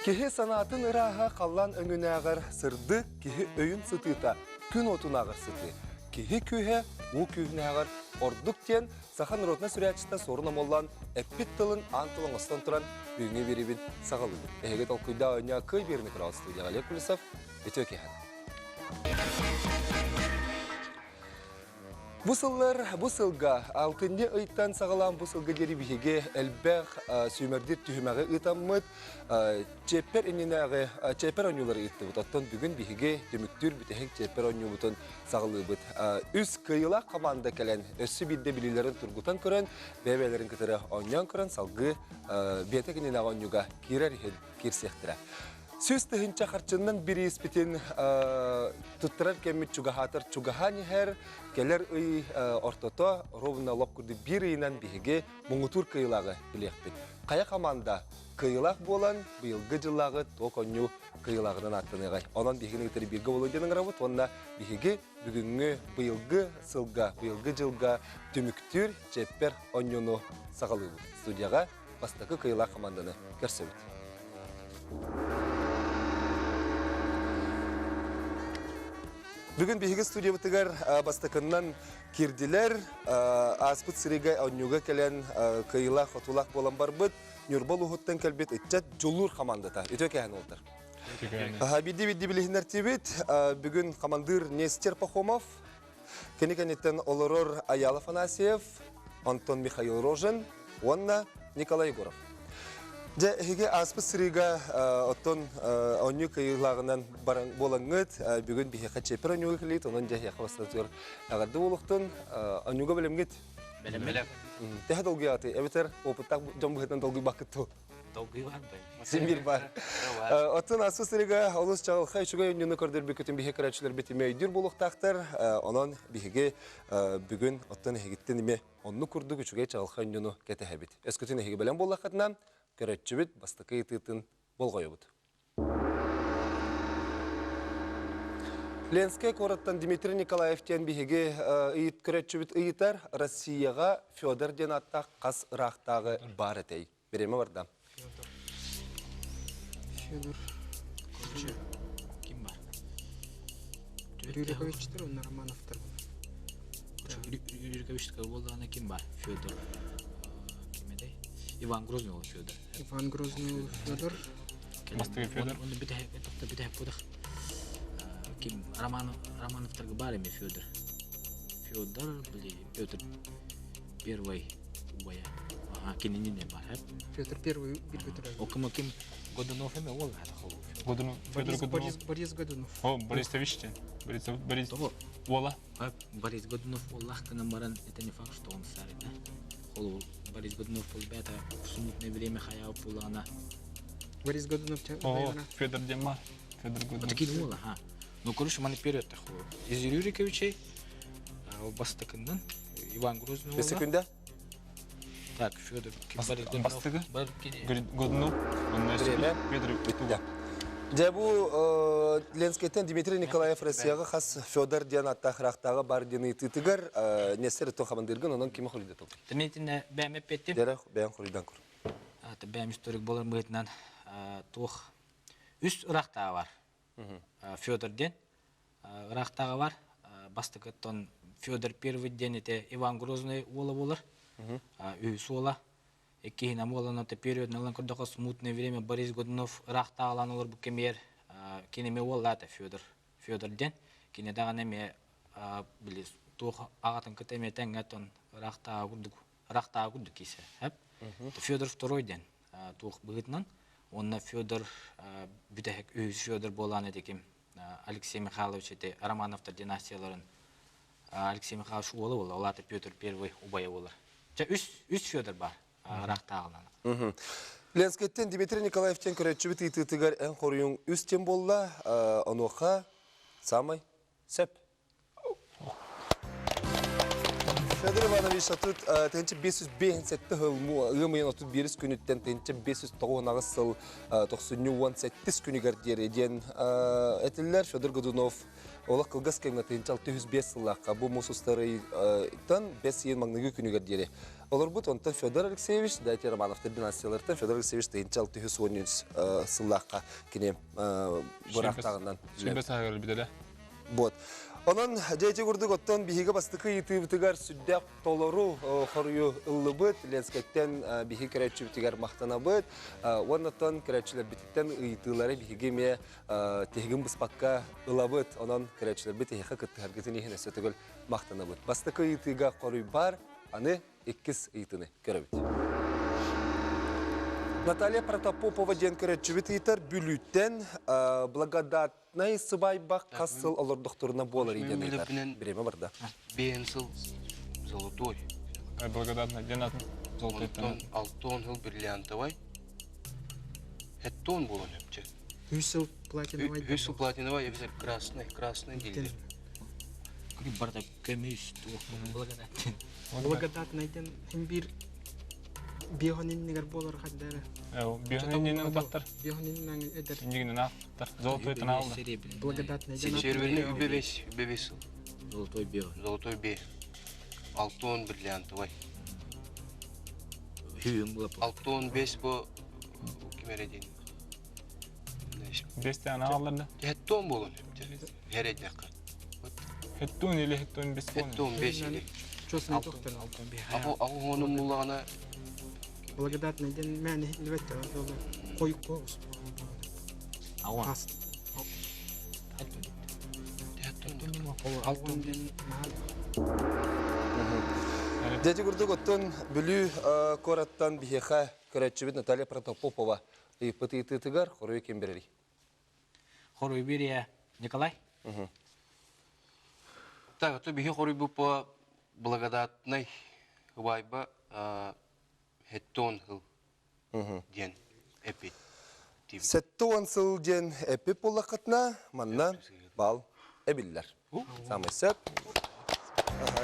Киһи санаатын ырааһа халлаан өҥүнээҕэр сырдык, киһи өйүн сытыыта күн уотунааҕар сытыы. Киһи күүһэ уу күүһүнээҕэр ордук диэн саха народнай суруйааччыта Суорун Омоллоон эппит тылын аан тыл оҥостон туран бүгүҥҥү биэриибин саҕалыыбын. Эһиги толкуйдаа оонньоо кыай биэрини көрөҕүт студияҕа Олег Колесов, үтүө киэһэ. Бу сыллар, бу сылга алтынньы ыйтан саҕалаан бу сылга диэри биһиги элбэх сүүмэрдиир түһүмэҕи ыытаммыт, чиэппэр иннинээҕи чиэппэр оонньуулары ыыттыбыт. Оттон бүгүн биһиги түмүктүүр бүтэһик чиэппэр оонньуубутун саҕалыыбыт. Үс кыайыылаах команда кэлэн, өссө биирдэ билиилэрин тургутан көрөн, бэйэ-бэйэлэрин кытары оонньоон көрөн, салгыы биэтэк иннинээҕи оонньууга киирэр иһин киирсиэхтэрэ. 100 000 харчыннан бирииспитин туттарар кэммит чугаһаатар чугаһаан иһэр, кэлэр ый ортото ровно лоп курдук биир ыйынан биһиги муҥутуур кыайыылааҕы билиэхпит. Хайа команда кыайыылаах буолан быйылгы дьыллааҕы туох оонньуу кыайыылааҕынан ааттаныаҕай. Онон биһигини кытары бииргэ буолуо диэн ыҥырабыт уонна биһиги бүгүҥҥү быйылгы сылга, быйылгы дьылга түмүктүүр чиэппэр оонньууну саҕалыыбыт. Студияҕа бастакы кыайыылаах команданы көрсөбүт. Бүгүн биһиги студиябытыгар бастакыннан киирдилэр. Ааспыт сырыыга оонньууга кэлэн кыайыылаах хотуулаах буолан барбыт Ньурба улууһуттан кэлбит ыччат Дьулуур командата. Үтүө кэһэн уолтар. Бидди-бидди билиһиннэртибит. Бүгүн командир Нестер Пахомов, Кини кэнниттэн олорор Аял Афанасьев, Антон Михаил Рожин уонна Николай Егоров. Дьэ, эһиги ааспыт сырыыга оттон оонньуу кыайыылааҕынан баран буолаҥҥыт, бүгүн биһиэхэ чиэппэр оонньууга кэлиит, онон дьэ эһиэхэ бастатыгар эҕэрдэ буолуохтун. Оонньууга бэлэмҥит? Бэлэм. Төһө долгуйаатый? Эбэтэр опыттаах дьон быһыытынан долгуйбаккыт дуо? Долгуй бар бай. Син бар. Оттон ааспыт сырыыга олус чаҕылхай үчүгэй оонньууну көрдөрбүккүтүн биһиги көрөөччүлэрбит эмиэ өйдүүр буолуохтаахтар. Онон биһиги бүгүн оттон эһигиттэн эмиэ оннук курдук үчүгэй чаҕылхай оонньууну кэтэһэбит. Өскөтүн эһиги бэлэм буоллаххытына, көрөөччүбүт бастакы ыйытыытын болҕойобут. Ленскэй куораттан Дмитрий Николаев диэн биһиги ыйыт көрөөччүбүт ыйытар Россияҕа Федор диэн ааттаах хас ыраахтааҕы баар этэй? Бириэмэ барда. Федор. Федор. Короче, ким бар? Рюриковичтар уонна Романовтар. Рюриковичтар буоллаҕына ким бар? Федор. Ким этэй? Иван Грозный ол Федор. Иван Грозный Федор. Бастакы Федор. Оны бүтэһик бүтэһик будах. Ким Романов Романовтарга бар эми Федор. Федор, били Петр Первый убайа. Ага, кинини не бар, Петр Первый бирге турар. Окума ким Годунов эме ол хата холу. Годунов, Федор Годунов. Борис, Борис Годунов. О, Борисович те. Борис, Борис. Того. Ола. Борис Годунов Аллах кынан баран, это не факт, что он старый, да? Холу Борис Годунов ребята в смутное время хаял пулана. Борис Годунов. О, Федор Демар. Федор Годунов. Вот такие думала, ага. Ну, короче, маны вперед такой. Из Рюриковичей, бастакыннан Иван Грозный. Бес секунда. Так, Федор Бастыгы? Годунов. Время. Петр. Дьэ бу Ленскэйтэн Дмитрий Николаев Россияҕа хас Федор диэн аттаах ыраахтааҕы бар диэн ыйытыытыгар Нестер Итон хамандыыргын онон кими хоруйда тыл? Дмитрий бэйэм эппиэттим. Дэрэ бэйэм хоруйдан көр. Бэйэм историк болар быһыытынан туох үс ыраахтааҕы бар. Федор диэн ыраахтааҕы бар. Бастакыттан Федор Первый диэн ити Иван Грозный уола буолар. Үһүс уола. Иккиһинэн буолан это период ылан көрдөххө смутное время Борис Годунов ыраахтааҕылаан олорбут кэмигэр киними уоллаата Федор Федор диэн. Кини даҕаны эмиэ били туох аҕатын кытта эмиэ тэҥҥэ оттон ыраахтааҕы курдук ыраахтааҕы курдук киирсэр. Федор Второй диэн туох быһыытынан уонна Федор бүтэһик үһүс Федор буолаан ити ким Алексей Михайлович ити Романовтар династияларын Алексей Михайлович уола буолла, ол аата Петр Первый убайа буолар. Чэ үс үс Федор бар ыраахтааҕынан. Ленскэттэн Дмитрий Николаевтен көрөөччүбүт ыйытыытыгар эн хоруйуҥ үс тем буолла, онуоха самай сөп. Федор Иванович тут 1557 сыл ыам ыйын 31 күнүттэн 1598 сыл тохсунньу 18 күнүгэр диэри диэн этиллэр. Федор Годунов олох кылгас кэмҥэ 1605 сыллаахха бу муус устарыйтан бэс ыйын маҥнайгы күнүгэр диэри олорбут. Онтон Федор Алексеевич, дайте Романовтар династияларыттан Федор Алексеевич 1613 сыллаахха кини быраактаҕынан Сүбэ саһыгар билэлэ. Вот. Онон дьэ ити курдук оттон биһиги бастакы ыйытыыбытыгар сүрдээх толору хоруйу ыллыбыт. Ленскэттэн биһиги көрөөччүбүтүгэр махтанабыт. Уонна оттон көрөөччүлэрбититтэн ыйытыылары биһиги эмиэ тиһигин быспакка ылабыт. Онон көрөөччүлэрбит эһиэхэ кыттыһаргытын иһин өссө төгүл махтанабыт. Бастакы ыйытыыга хоруй бар, аны иккис ыйытыны көрөбүт. Наталья Протопопова диэн көрөөччүбүт ыйытар Бүлүүттэн благодатнай сыбайбах хас сыл олордохторуна буолар диэн ыйытар. Бириэмэ барда. Биэн сыл золотой. Благодатный диэн атын золотой. Онтон алтон сыл бриллиантовай. Хеттон буолан өпчө. Үс сыл платиновай. Үс сыл платиновай, эбэтэр красный, красный дииллэр. Барда көмүс туох благодатный. Благодатный диэн хин биир биоһон иннигэр буолар хаддара. Биоһон иннинэн баттар. Биоһон иннинэн эдэр. Иннигинэн аахтар. Золотой танаалда. Благодатный диэн. Серебряный үбэ бес, үбэ бес сыл. Золотой био. Золотой бе. Алтон бриллиантовай. Хүйүн була. Алтон бес бу ким эрэ диэн. Бес тән аалларда. Хеттон буолун. Хередякка. Хеттон или хеттон бес буолун. Хеттон бес или. Чосун тоқтар. Аху аху honum буллагана Благодатный ден мәне хитнебет койук коогус. Ауан. Алтын ден Дьэ курдук оттон Бүлүү куораттан биһиэхэ көрөөччүбүт Наталья Протопопова ыйыппыт ыйытыытыгар хоруй ким биэрэрий? Хоруй биэриэ Николай. Так, то биһи хоруйбут по благодатнай убайба хеттон хыл диэн эпит. 70 сыл диэн эппит буоллаххытына, манна бал эбиллэр. Самый сөп.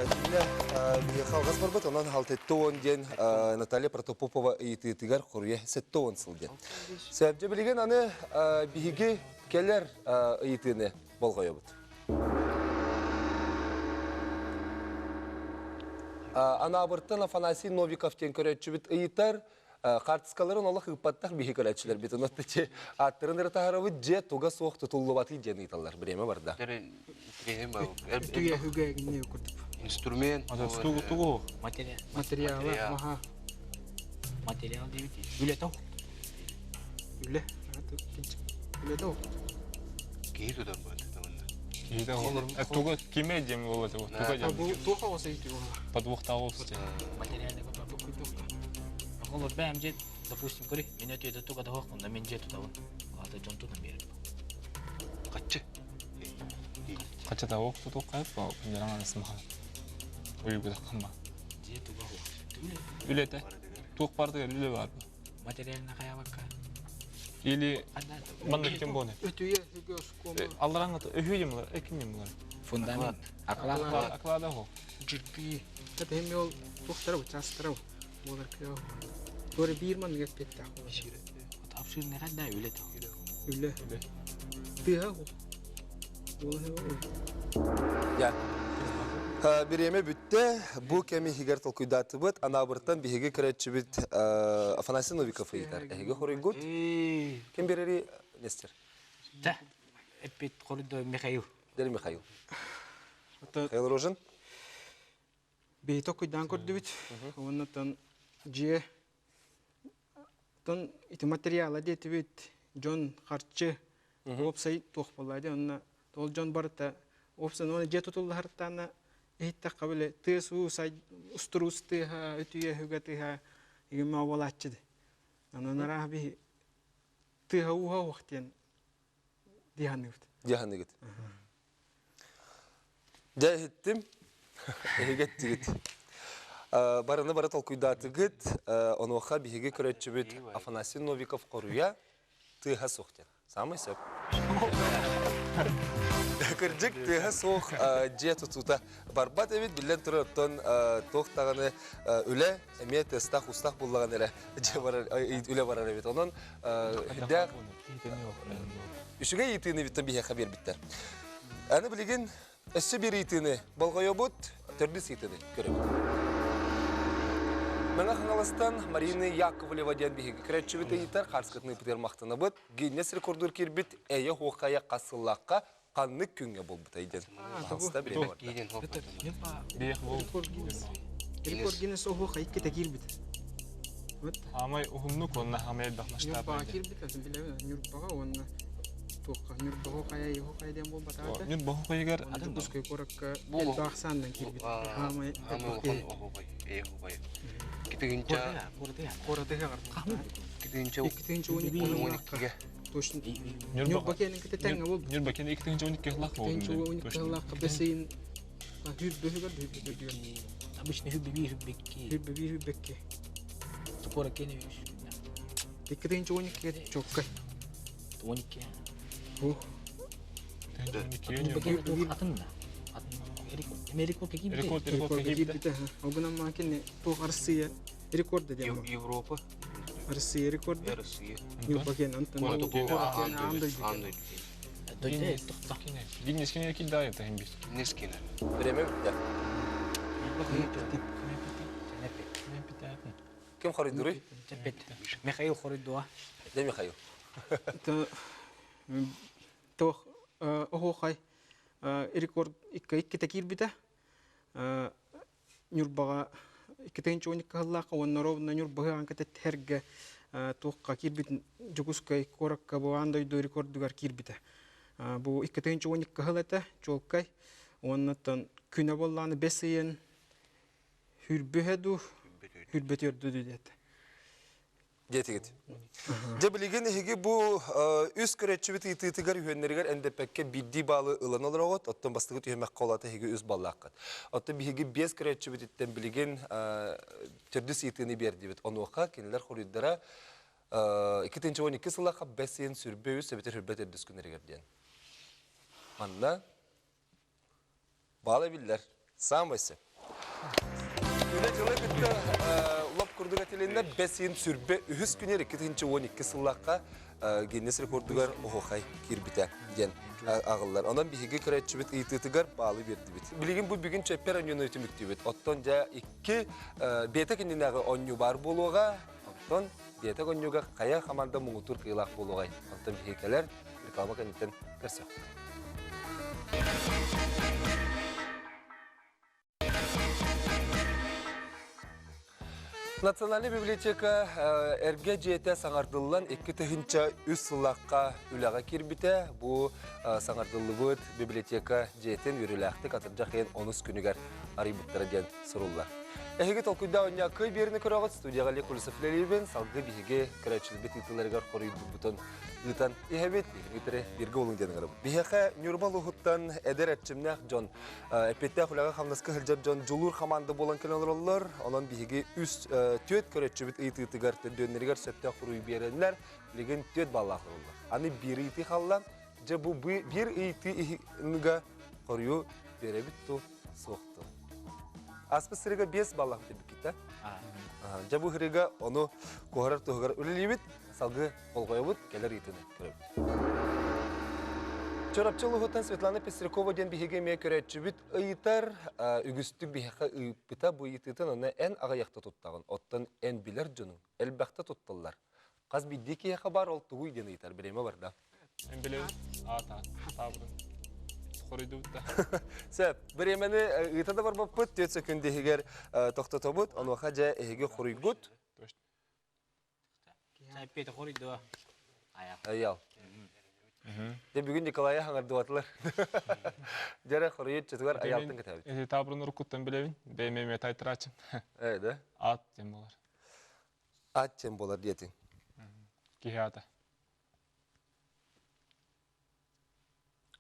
Итиннэ биһиэхэ алҕас барбыт, онон 60 диэн Наталья Протопопова ыйытыытыгар хоруйа 70 сыл диэн. Сөп, дьэ билигин аны биһиги кэлэр ыйытыыны болҕойобут. Анаабыртан Афанасий Новиков диэн көрөөччүбүт ыйытар, хаартыскаларын олох ыыппаттах биһи көрөөччүлэрбит. Онон ааттарын эрэ таһаарабыт, дьиэ туга суох тутуллубатый диэн ыйыталлар. Бириэмэ барда. Инструмент. Тугу? Материал. Материала. Маха. Материал диэбит. Үлэ тоқ. Үлэ. Үлэ тоқ. Киһи тутар бу. Туга киме диэн буола туга диэн. Туха оса ити буола. Подвохтаах Материальный Олор бэйэм дьиэ, допустим, көрүй, мен өтүөтэ туга да онно мен дьиэ тутабын. Аата дьон тутан биэрэр. Хаччы. Хаччы та ох тутук кайып, күннерің арасымха. Уйгу тахханма. Дьиэ туга хуох. Үлете. Туох бардыгар үле бар. Материально хаябакка. Или манна ким боны? Өтүйе үгө оскома. Аллараңа өһү дем булар, экин дем булар. Фундамент. Аклад. Аклада хо. Жирби. Тата хем ол тухтара участара. Болар кыа. Тори бир ман геп петта. Тапшырны кайда үле то. Үле. Тыа хо. Болар Я. Бириэмэ бүттэ, бу кэми иһигэр толкуйдаатыбыт, анаабыртан биһиги көрөөччүбүт Афанасий Новиков ыйытар. Эһиги хоруйгут? Ким биэрэрий Нестер? Да. Эппит хоруйду Михаил. Дели Михаил. Михаил Рожин? Биһи толкуйдаан көрдүбүт. Оннотон дьиэ тон ити материала диэтибит дьон харчы уопсай туох буолла дии онно ол дьон барыта уопсай оны дьиэ тутуллаһартаана иһиттэххэ били тыас уус устуруус тыаһа өтүйэ үгэ тыаһа игимэ буолааччы ди онон арааһа биһи тыаһа ууһа уох диэн дии саныыбыт Дии саныыгыт. Дьэ иһиттим. Эһиги эттигит. Барыны бары толкуйдаатыгыт. Онуоха биһиги көрөөччүбүт Афанасий Новиков хоруйа тыаһа суох диэн. Самый сөп. Кырдьык тыаһа суох дьиэ тутуута барбат эбит. Биллэн турар, оттон туох даҕаны үлэ эмиэ тыастаах-уустаах буллаҕын эрэ дьиэ барар, үлэ барар эбит. Онон үрдээх үчүгэй ыйытыыны биттэн биһиэхэ биэрбиттэр. Аны билигин өссө биир ыйытыыны болҕойобут, төрдүс ыйытыыны көрөбүт. Мэҥэ Хаҥаластан Марина Яковлева диэн биһиги көрөөччүбүт ыйытар хаарскытын ыыппытыгар махтанабыт. Гиннес рекордур киирбит эйэ хуохайа хас сыллаахха ханнык күҥҥэ буолбутай диэн хаалыста бириэмэ барда. Биэх бол. Рекорд Гиннес оһуохай иккитэ киирбит. Хаамай уһуннук уонна хаамай элбэх масштаб. Ньурбаҕа киирбит, атын билэбин, Ньурбаҕа уонна туохха Ньурба хайа йоһо хайа диэн буолбатаҕа. Ньурба хайыгар Дьокуускай куоракка элбэх ахсаанынан киирбит. Хаамай улахан оһуохай, эйэ оһуохай. Китигинча Куоратыга Китигинча 2012 Точно. Ньурба кэнин кытта тэҥҥэ буолбут. Ньурба кэнин 2012 сыллаах буолбут. 2012 сыллаахха бэсейин хүрбөһүгэр хүрбөһүгэр. Обычно хүрбэби хүрбекки. Хүрбэби хүрбекки. Куора кэнин 2012 чоккай. 12. Ух. Атын да. Рекорд какие Рекорд, рекорд какие Огунан макин туох Россия рекорд диэн. Европа. Россия рекорд. Россия. Ньурбакен онтон аан дойду. Гиннес кине кидаа это хим бис. Гиннес кине. Время бүттэ. Ким хоруйдуруй? Михаил хоруйдуа. Де Михаил. Туох оһуохай рекорд иккитэ киирбитэ. Ньурбаҕа 2012 сыллаахха уонна ровно Ньурбаһы кэтэтэргэ туохха киирбит Дьокуускай куоракка бу аан дойду рекордугар киирбитэ. Бу 2012 сыл этэ, чуолкай. Уоннаттан күнэ буоллаҕына бэс ыйын хүрбүһэ дуу, хүрбөтүөрдү дуу диэтэ. Диэтигит. Дьэ билигин эһиги бу үс көрөөччүбүт ыйытыытыгар үһүөннэригэр эндэппэккэ биирдии баалы ылан олороҕут, оттон бастакы түһүмэххэ олата эһиги үс баллааххыт. Оттон биһиги биэс көрөөччүбүтүттэн билигин төрдүс ыйытыыны биэрдибит. Онуоха кинилэр хоруйдара 2012 сыллаахха бэс ыйын сүрбэ үс эбэтэр хүрбэ төрдүс күннэригэр диэн. Манна Баала биллэр. Саамай сөп. Үлэ дьыла кытта лоп курдук этилиннэ бэс ыйын сүрбэ үһүс күнүгэр 2012 сыллаахха Гиннес рекордугар оһуохай киирбитэ диэн аҕыллар. Онон биһиги көрөөччүбүт ыйытыытыгар баалы биэрдибит. Билигин бу бүгүн чөппөр оонньууну түмүктүүбүт. Оттон дьэ икки биэтэк иннинээҕи оонньуу баар буолуоҕа. Оттон биэтэк оонньууга хайа хамаанда муҥутуур кыайыылаах буолуоҕай? Онтон биһиги кэлэр реклама кэнниттэн көрсүөхпүт. Национальнай библиотека эргэ дьиэтэ саҥардыллан 2003 сыллаахха үлэҕэ киирбитэ. Бу саҥардыллыбыт библиотека дьиэтин үөрүүлээхтик атырдьах ыйын онус күнүгэр арыйбыттара диэн суруллар. Эһиги толкуйдаа оонньоо кый биэрини көрөҕүт студияҕа Олег Колесов үлэлиибин, салгыы биһиги көрөөччүлэрбит ыытыыларыгар хоруйдуурбутун ыытан иһэбит. Биһиги бииргэ буолуҥ диэн ыҥырабыт. Биһиэхэ Ньурба улууһуттан эдэр эрчимнээх дьон, эппиэттээх үлэҕэ-хамнаска сылдьар дьон дьулуур хамаанда буолан кэлэн олороллор. Онон биһиги үс түөрт көрөөччүбүт ыйытыытыгар төрдүөннэригэр сөптөөх хоруй биэрэннэр, билигин түөрт баллаах олороллор. Аны биир ыйытыы хаалла. Дьэ бу биир ыйытыы иһигэ хоруйу биэрэбит ту, суох ту. Аспыт сырыга биэс баллаах бүтэрбиккит Дьэ бу сырыга ону куһарар туһугар үлэлиибит, салгыы болҕойобут, кэлэр ыйытыыны көрөбүт. Чурапчы улууһуттан Светлана Пестрякова диэн биһиги эмиэ көрөөччүбүт ыйытар, үгүстүк биһиэхэ ыыппыта бу ыйытыытын аны эн аҕыйахта туттаҕын, оттон эн билэр дьонуҥ элбэхтэ тутталлар. Хас биирдии киһиэхэ баар ол тугуй диэн ыйытар бириэмэ барда. Эн билэбин аат аат таабырын хоруйдубут да. Сөп, бириэмэни ыыта да барбаппыт, түөрт секунд иһигэр тохтотобут, онуоха дьэ эһиги хоруйгут. Сайппиэти хоруйдуо. Айал. Дьэ бүгүн Николайы хаҥардыбатылар. Дьэрэ хоруйут чытыгар аялтын кэтэбит. Эти таабырын уруккуттан билэбин, бэйэм эмиэ тайтырааччым. Э, да? Аат диэн буолар. Аат диэн буолар диэтиҥ. Киһи аата.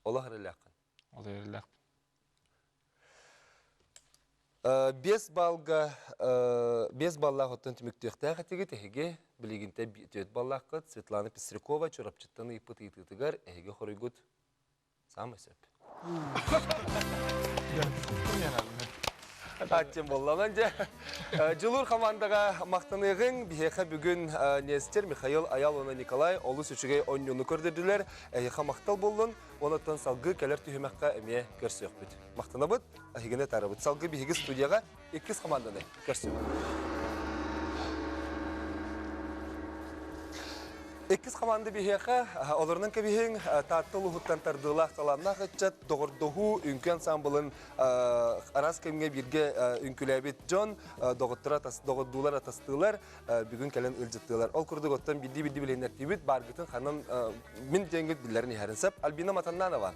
Олох эрэлээххин. Олох эрэлээхпин. Биэс баллга биэс баллаах оттон түмүктүөхтээх этигит эһиги билигинтэ түөрт баллааххыт Светлана Пестрякова Чурапчыттан ыйыппыт ыйытыытыгар эһиги хоруйгут Самый сөп. Аттен болланан дьэ. Дьулуур хамаандаҕа махтаныаҕыҥ. Биһиэхэ бүгүн Нестер, Михаил, Аял уонна Николай олус үчүгэй оонньууну көрдөрдүлэр. Эһиэхэ махтал буоллун. Онуттан салгыы кэлэр түһүмэххэ эмиэ көрсүөхпүт. Махтанабыт, эһигини таарабыт. Салгыы биһиги студияҕа иккис хамаанданы көрсүбүт. Иккис хамаанда биһиэхэ олорунан кэбиһиҥ Таатта улууһуттан тардыылаах талааннаах ыччат доҕордоһуу үҥкүү ансаамбылын араас кэмҥэ бииргэ үҥкүүлээбит дьон доҕотторо доҕордуулар атастыылар бүгүн кэлэн ыалдьыттыылар. Ол курдук оттон биирдии-биирдии билиһиннэртиибит бааргытын ханан мин диэҥҥит биллэрин иһэрин сөп. Альбина Матаннанова,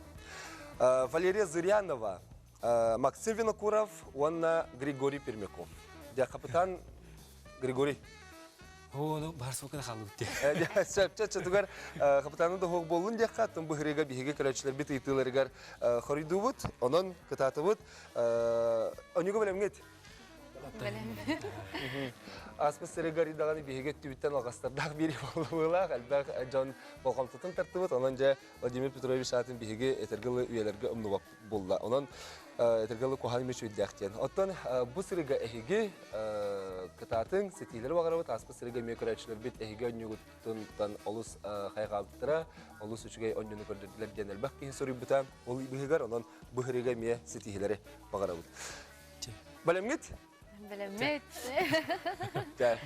Валерия Зырянова, Максим Винокуров уонна Григорий Пермяков. Дьэ, капитан Григорий. Оо, ну, бар суокка да хаалбыт дии. Сөпчө чотугар капитаны да хуох буоллун диэххэ, атын быһырыга биһиги көрөөччүлэрбит ыйытыыларыгар хоруйдуубут, онон кытаатыбыт. Оньуга бэлэмҥит? Ааспыт сырыгар даҕаны биһиги өттүбүттэн алҕастардаах биир буоллулаах, элбэх дьон болҕомтотун тартыбыт. Онон дьэ Владимир Петрович аатын биһиги этэргэ дылы үйэлэргэ умнубап буолла. Онон этэргэ дылы куһаҕан эмиэ үчүгэйдээх диэн. Оттон бу сырыга эһиги кытаатыҥ, ситиилэри баҕарабыт. Ааспыт сырыга эмиэ көрөөччүлэрбит эһиги онньугуттан олус хайҕаабыттара, олус үчүгэй онньуну көрдөрдүлэр диэн элбэх киһи суруйбута. Ол быһыгар онон бу сырыга эмиэ ситиһиилэри баҕарабыт. Бэлэмҥит? Бэлэммит.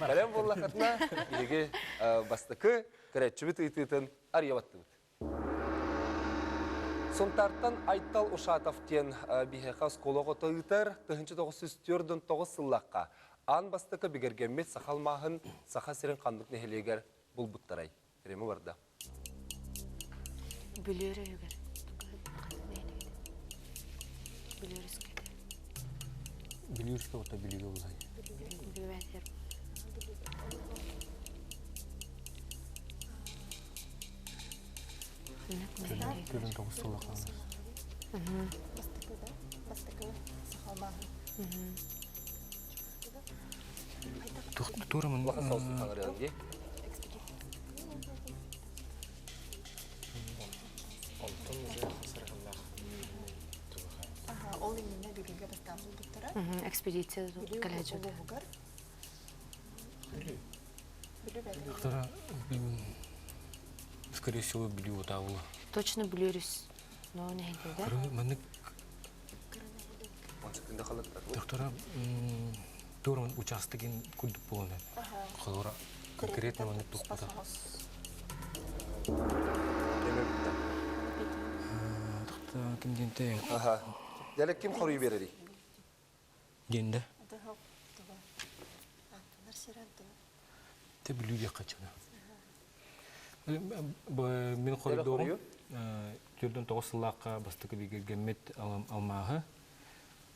Бэлэм буоллаххытына, биһиги бастакы көрөөччүбүт ыйытыытын арыйа баттыбыт. Сунтаартан Айтал Ушатов диэн биһиэхэ оскуола оҕото ыытар 1949 сыллаахха аан бастакы бигэргэммит саха алмааһын Саха сирин ханнык нэһилиэгэр булбуттарай? Рема барда. Бүлүү өрүһүгэр. Бүлүү өрүскэ. Бүлүү өрүскэ ото Бүлүүгэ булай. Бүлүү бээтэр. Күрүн тоҕус сылла хаалар. Бастакы да, бастакы саха алмааһын. Тура Улахан соҕус таҥарыан дии. Онтон уже сарыһыллаах Ол иннинэ Бүлүүгэ бастаан булбуттара. Экспедиция Бүлүү кэлээччи. улууһугар. Бүлүү бэйэтэ. Доктора, скорее всего, Бүлүү утаабыла. Точно Бүлүү өрүс. Но нэһилиэгэ. Маннык Доктора туорун учаастагын курдук буолан холора конкретно маннык туппута. Ким диэнтэй? Аха. Дьэ ким хоруй биэрэрий? Диэнде. Те Бүлүү диэххэ чына. Мин хоруйдуоҕум 49 сыллаахха бастакы бигэргэммит алмааһы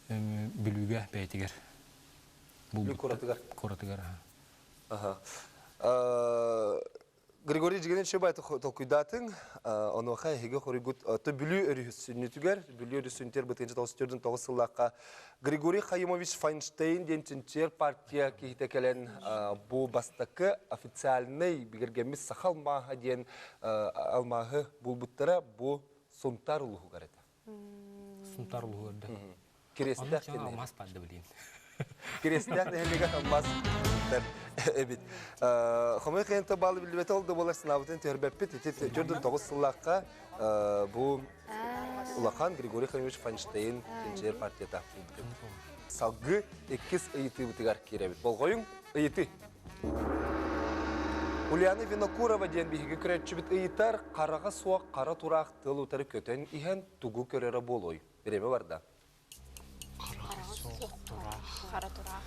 Бүлүүгэ бэйэтигэр Бүлүү куоратыгар. Куоратыгар. Аха. Григорий Жигинович бай толкуйдаатыҥ, онуоха эһиги хоруйгут Бүлүү өрүс сүнньүтүгэр, Бүлүү өрүс сүнньүтүгэр бытыынча 94 сыллаахха Григорий Хаимович Файнштейн диэн чинчийэр партия киһитэ кэлэн бу бастакы официальнай бигэргэммит саха алмааһа диэн алмааһы булбуттара бу Сунтаар улууһугар этэ. Сунтаар улууһугар да. Кириэстээх диэн алмаас баар да билиин. Кириэстээх нэһилиэгэр алмаас эбит. Хомой кыйынта баалы билбэтэ ол да буолар санаабытын түһэрбэппит. Ити 49 сыллаахха бу улахан Григорий Хаимович Файнштейн инженер партията Салгыы иккис ыйытыыбытыгар киирэбит. Болҕойуҥ, ыйытыы. Ульяна Винокурова диэн биһиги көрөөччүбүт ыйытар, хараҕа суох хара тураах тыл утары көтөн иһэн тугу көрөрө буолуой? Бириэмэ барда. Хараҕа суох тураах. Хара тураах.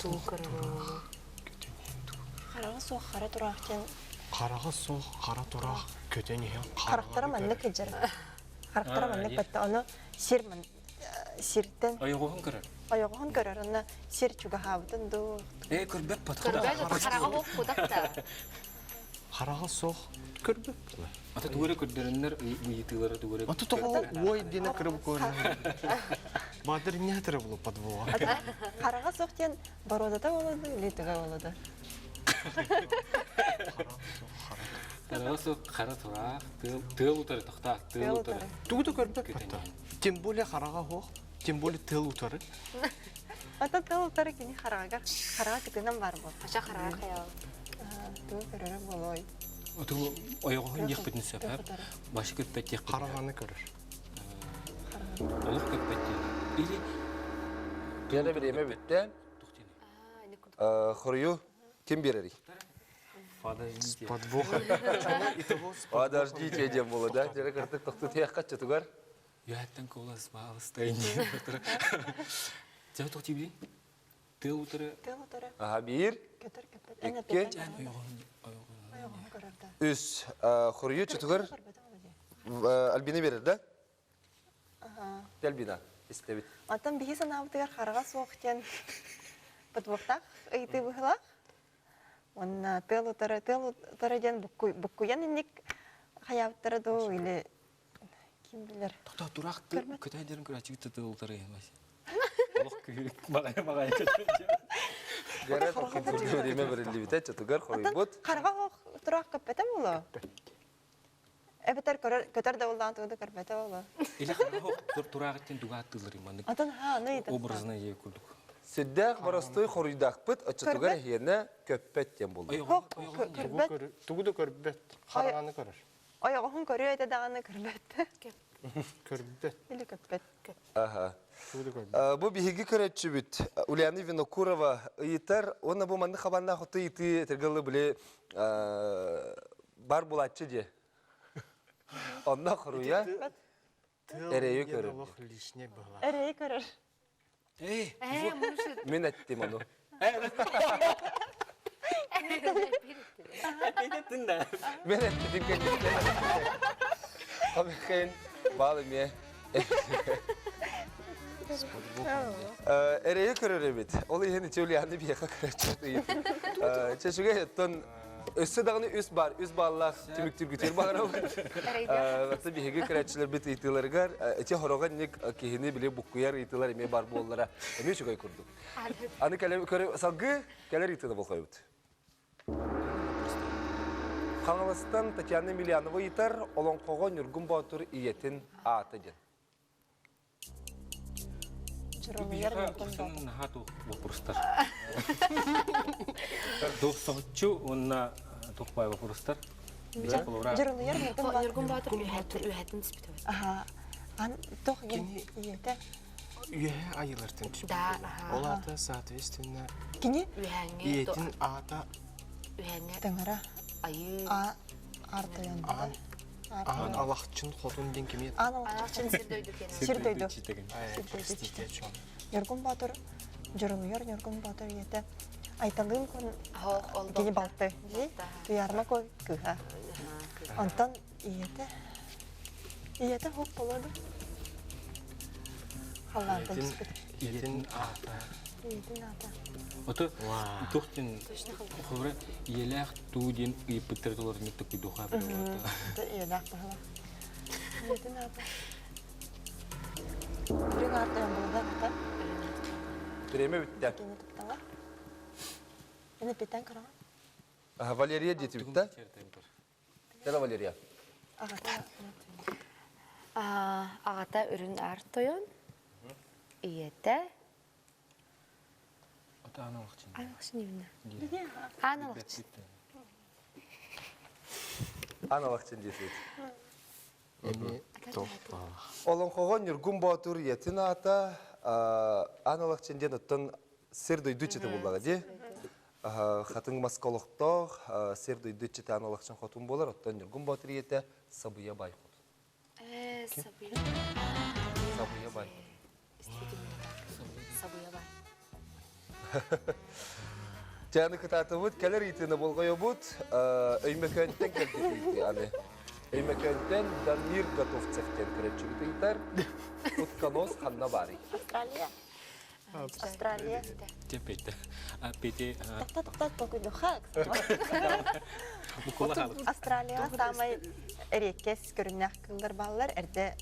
Тугу көрөрө буолуой? Хараҕа суох хара тураах диэн Хараҕа суох хара тураах көтөн иһэн харахтара маннык кыдьар. Харахтара маннык батта ону сир сиртэн Ойоҕоһун көрөр. Ойоҕоһун көрөр онно сир чугаһаабытын дуу. Ээ көрбөт бат. Көрбөт хараҕа суох кудах да. Хараҕа суох көрбөт. Ата тугу эрэ көрдөрөннөр ыйытыылара тугу эрэ. Ата тоҕо ой диэн кырып көрөр. Баадыр не хатыры булу подвола. Хараҕа суох диэн боруодата буолуо или туга буолуо Хараҕа суох хара тураах, тыал утары тохтоох, тыал утары. Тугу да көрбөт бата. Тем более хараҕа суох, тем более тыал утары. Ата тыал утары кини хараҕыгар хараҕа кытынан бар буол. Ача хараҕа хайаал. Тугу көрөрө буолуой? Оту ойоҕоһун диэхпитин сөп, башы көппөт диэхпитин. Хараҕаны көрөр. Олох көппөт диэн. Или Биэрэ бириэмэ бүттэ. Хоруйу ким биэрэрий? Подождите. Подвоха. Итого с Подождите диэн буолла да. Дьэрэ кыртык тохтуу тиэххэ чутугар. Үөһэттэн куолас баалыстай диэн. Дьэ туох диибин? Тыал утары. Тыал утары. Аха биир. Көтөр көппөт. Икки. Үс. Хоруйу чутугар Альбина берер да? Альбина, истэбит. Оттон биһи санаабытыгар хараҕа суох диэн подвохтаах ыйытыы быһыылаах. Уонна тыал утары, тыал утары диэн буккуйан инник хайаабыттара дуу или ким билэр. Тота тураах көтө дерин көрәчүк тыал утары Олох баҕайы баҕайы Гэрэ время берилибитэ чатыгар хоруйбут. Хараҕа тураах көппөтө буолуо. Эбэтэр көрөр көтөр да буоллаҕын тугу да көрбөтө буолуо. Или хараҕа турааҕыттан туга аттыылар маннык. Атын ха аны Образно ие курдук. Сүрдээх боростуой хоруйдаахпыт оччотугар эһиэнэ көппөт диэн буолла. Көрбөт. Тугу да көрбөт. Хараҕаны көрөр. Ойоҕоһун көрүө этэ даҕаны көрбөт. Көрбөт. Или көппөт. Аха. Бу биһиги көрөччүбүт Ульяна Винокурова ыйытар уонна бу маннык хабаннаах оту ыйытыы этэргэ били бар булааччы дии. Онно хоруйа эрэйи көрөр. Олох лишний была. Эрэйи көрөр. Эй, Мин эттим ону. Мен эттим кэнниттэн. Хомикин бал эмиэ. Эрэйи көрөр эбит. Ол иһин ити Ульяна биһиэхэ көрөччү ыйыт. Чэчүгэ оттон өссө даҕаны үс бар, үс баллаах түмүктүүргүтүгэр баҕарабыт. Аты биһиги көрөөччүлэрбит ыйытыыларыгар ити хороҕо инник киһини били буккуйар ыйытыылар эмиэ бар буоллара эмиэ үчүгэй курдук. Аны кэлэ салгыы кэлэр ыйытыыны болҕойбут. Хаҥаластан Татьяна Емельянова ыйытар олоҥхоҕо Ньургун Боотур ийэтин аата диэн. Дьурулуйар Ньургун Боотур. Наһаа туох вопростар. Туох соһуччу уонна туох баай вопростар. Дьурулуйар Ньургун Боотур. Ньургун Боотур үөһэттэн түспүтэ. Аха. Ан туох ийэтэ? Үөһэ айылартан түспүт. Да. Ол аата соответственно Кини Үөһээҥҥи ийэтин аата үөһээҥҥи таҥара айыы а артайан. Аан Аан Алахчын хотун диэн кими Аан Алахчын сир дойду кэнэ. Сир дойду. Сир дойду. Ньургун Боотур Дьурулуйар Ньургун Боотур ийэтэ Айталыын кун кини балты дии Туйаарма кой кыыһа. Онтон ийэтэ ийэтэ хоп болоду. Халлаантан түспүт. Ийэтин аата. Ийэтин аата. Ото туох диэн холобура ийэлээх туу диэн ыйыппыттара толору токуйдуха билэ Ийэлээх баһыла. Ийэтин аата. Үрүҥ аартайан буолла ата. Время бүттэ. Кини туттаҕа. Ини питэн көрөҕө. Валерия диэти бүттэ. Тэла Валерия. Аҕата. Аҕата үрүн аар тойон. Ийэтэ Ата аналахчын. Аналахчын именно. Аналахчын. Аналахчын диэти. Олоҥхоҕо Ньургун Боотур ийэтин аата Аналахчын диэн оттон сир дойду иччитэ буоллаҕа дии. Хатыҥ маска олохтоох сир дойду иччитэ Аналахчын хотун буолар, оттон Ньургун Боотур ийэтэ Сабыйа Бай хотун. Сабыйа. Сабыйа Бай. Сабыйа Бай. Чаны кытаатыбыт, кэлэр ыйытыыны болҕойобут. Өймөкөөнтөн кэлбит ыйытыы аны. Өймөкөөнтөн Дамир Готовцев диэн көрөөччүбүт ыйытар. Утконос ханна баарый? Австралия. Австралия. Теппейте. Пете. Тоқта тоқта толкуйдуха. Австралияға самай редкес көрүннэх кыллар бааллар эрдэ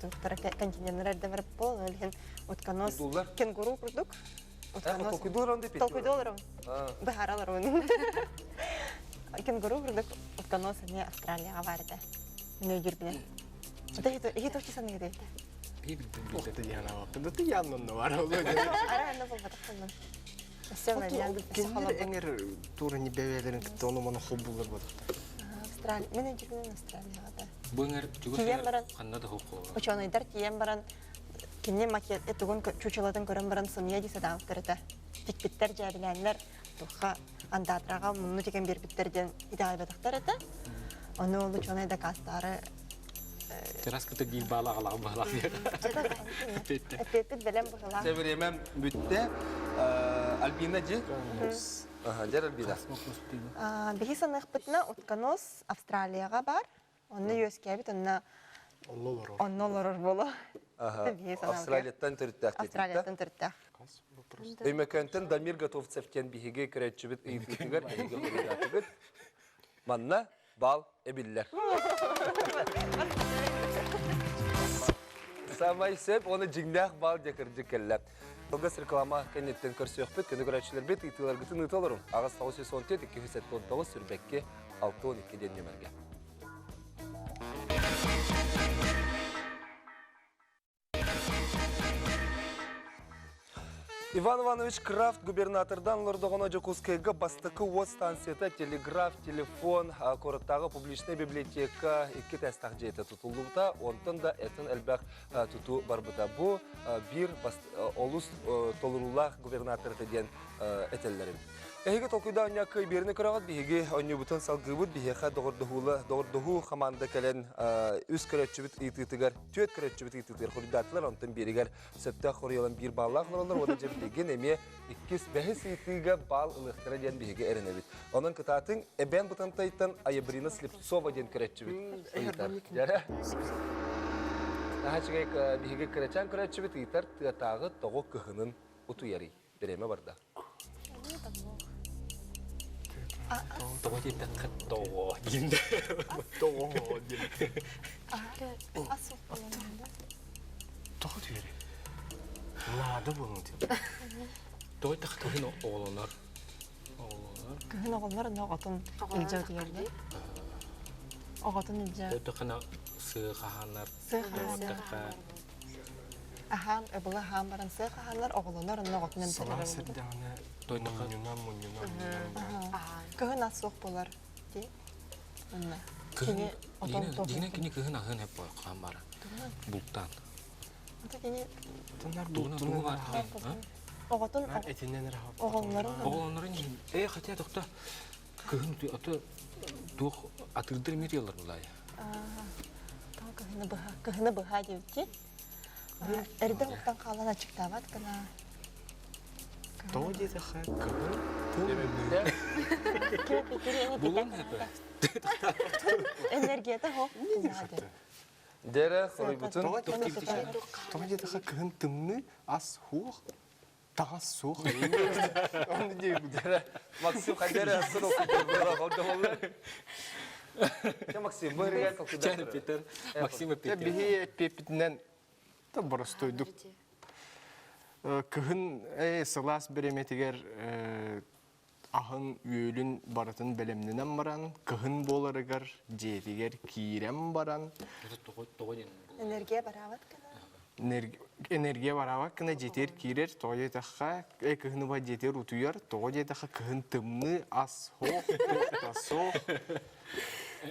туохтара континенттар эрдэ барып буол ол иһин утконос кенгуру курдук утконос толкуйдуулар деп толкуйдуулар быһааралар оны кенгуру курдук утконос эмиэ Австралияға бар этэ нөйдүрбүнэн иһи тохчу саныгыды Ты яннан бар. Ара анна болбатах Кинилер эңер туурани бэбээлерин кытта ону маны холбуулар бодохтор. Австралия, мен өйдүрбүнэн Австралияҕа Бу эҥэр Тиийэн баран ханна да хоққо. Ученыйдар тиийэн баран кини макет тугун чучелатын көрөн баран сымыйа дии сатаабыттар этэ. Тикпиттэр дьээбилээннэр туха Андатраҕа мунну тигэн биэрбиттэр диэн итэҕэйбэтэхтэр этэ. Ону ол учуонай дакаастаары Террас кытта биир баал аҕалаах баалаах Эппиэппит бэлэм быһылаах. Чэ, бириэмэм бүттэ. Альбина дьи? Дьэр Альбина. Биһи саныахпытына утконос Австралияҕа бар. Онно үөскээбит, онно онно олорор буолуо. Австралияттан төрүттээх Австралияттан төрүттээх. Өймөкөөнтөн Дамир Готовцев диэн биһиги көрөөччүбүт ыйытыытыгар эһиги хоруйдаатыгыт. Манна бал эбиллэр. Самай сөп, оны дьиҥнээх бал дьэ кырдьык кэллэ. Кылгас реклама кэнниттэн көрсүөхпүт, күнү көрөөччүлэрбит ыытыыларгытын ыыта олоруҥ. Аҕыс 914 279 сүрбэкки 62 диэн нүмергэ. Иван Иванович Крафт губернатордан олордоҕуна Дьокуускайга бастакы уот станцията, телеграф, телефон, куораттааҕы публичнай библиотека икки тестах дьиэтэ тутуллубута, онтон да этин элбэх тутуу барбыта. Бу биир олус толоруулаах губернатор этэ диэн этэллэрим. Эһиги толкуйдаан оонньооккой биэrini көрөҕүт, биһиги оонньуубутун салгыыбыт, биһиэхэ доҕордоһуула доҕордоһуу хамаанда кэлэн үс көрөөччүбүт ыйытыытыгар, түөрт көрөөччүбүт ыйытыытыгар хоруйдаатылар, онтон биэригэр сөптөөх хоруйалан биир бааллаах олороллор уонна дьэ билигин эмиэ иккис, бэһис ыйытыыга баал ылыахтара диэн биһиги эрэнэбит. Онон кытаатыҥ, Эбээн Бытантайтан Айабрина Слепцова диэн көрөөччүбүт ыйытар. Дьэрэ. Наһаа үчүгэй биһиги кырачаан көрөөччүбүт ыйытар тыатааҕы тоҕо кыһынын утуйарый? Бириэмэ барда. Тоҕо диэтэххэ тоҕо диэн. Тоҕо диэн. Тоҕо диэри? Наада буолуҥ диэн. Тоҕо диэтэххэ кыһын оҕолонор. Кыһын оҕолонор онно оҕотун илдьэ утуйар Оҕотун илдьэ. Тоҕо сыа хаһанар. Сыа хаһанар. Аһаан, ыбылы аһаан баран сыах аһааннар, оҕолонор онно оҕотун эмтэнэр Салаа сирдэҕинэ мунньунан мунньунан Кыһын ас суох буолар дии. Онно. Кини отон Дьиҥинэн кини кыһын аһыан эп хаан бара. Бултаан. Ата кини Тугу бар оҕотун этинэн эрэ оҕолорун оҕолонорун иһин э хотя тохто кыһын ото туох атыырдар эмиэ тыаллар булаайа. Кыһыны быһа кыһыны быһа диэбитти. Эрдэ уктан хаалан аччыктаабат гына. Тоҕо диэтэххэ кыһын Булун это. Энергията хоп. Дэрэ хоруйбутун Тоҕо диэтэххэ кыһын тымныы ас суох таҥас суох. Оны диэбит. Максим хайдары астын окуйдур Максим, бу эригэр толкуйдаан Питер, Максим Питер. Биһи эппиэппитинэн да боростуойдук кыһын сылаас бириэмэтигэр аһын үөлүн барытын бэлэмнэнэн баран кыһын буоларыгар дьиэтигэр киирэн баран Энергия бараабат гына. Энергия бараабат гына дьиэтигэр киирэр, тоҕо диэтэххэ, э кыһын уба дьиэтигэр утуйар, тоҕо диэтэххэ кыһын тымныы, ас суох, туох да суох.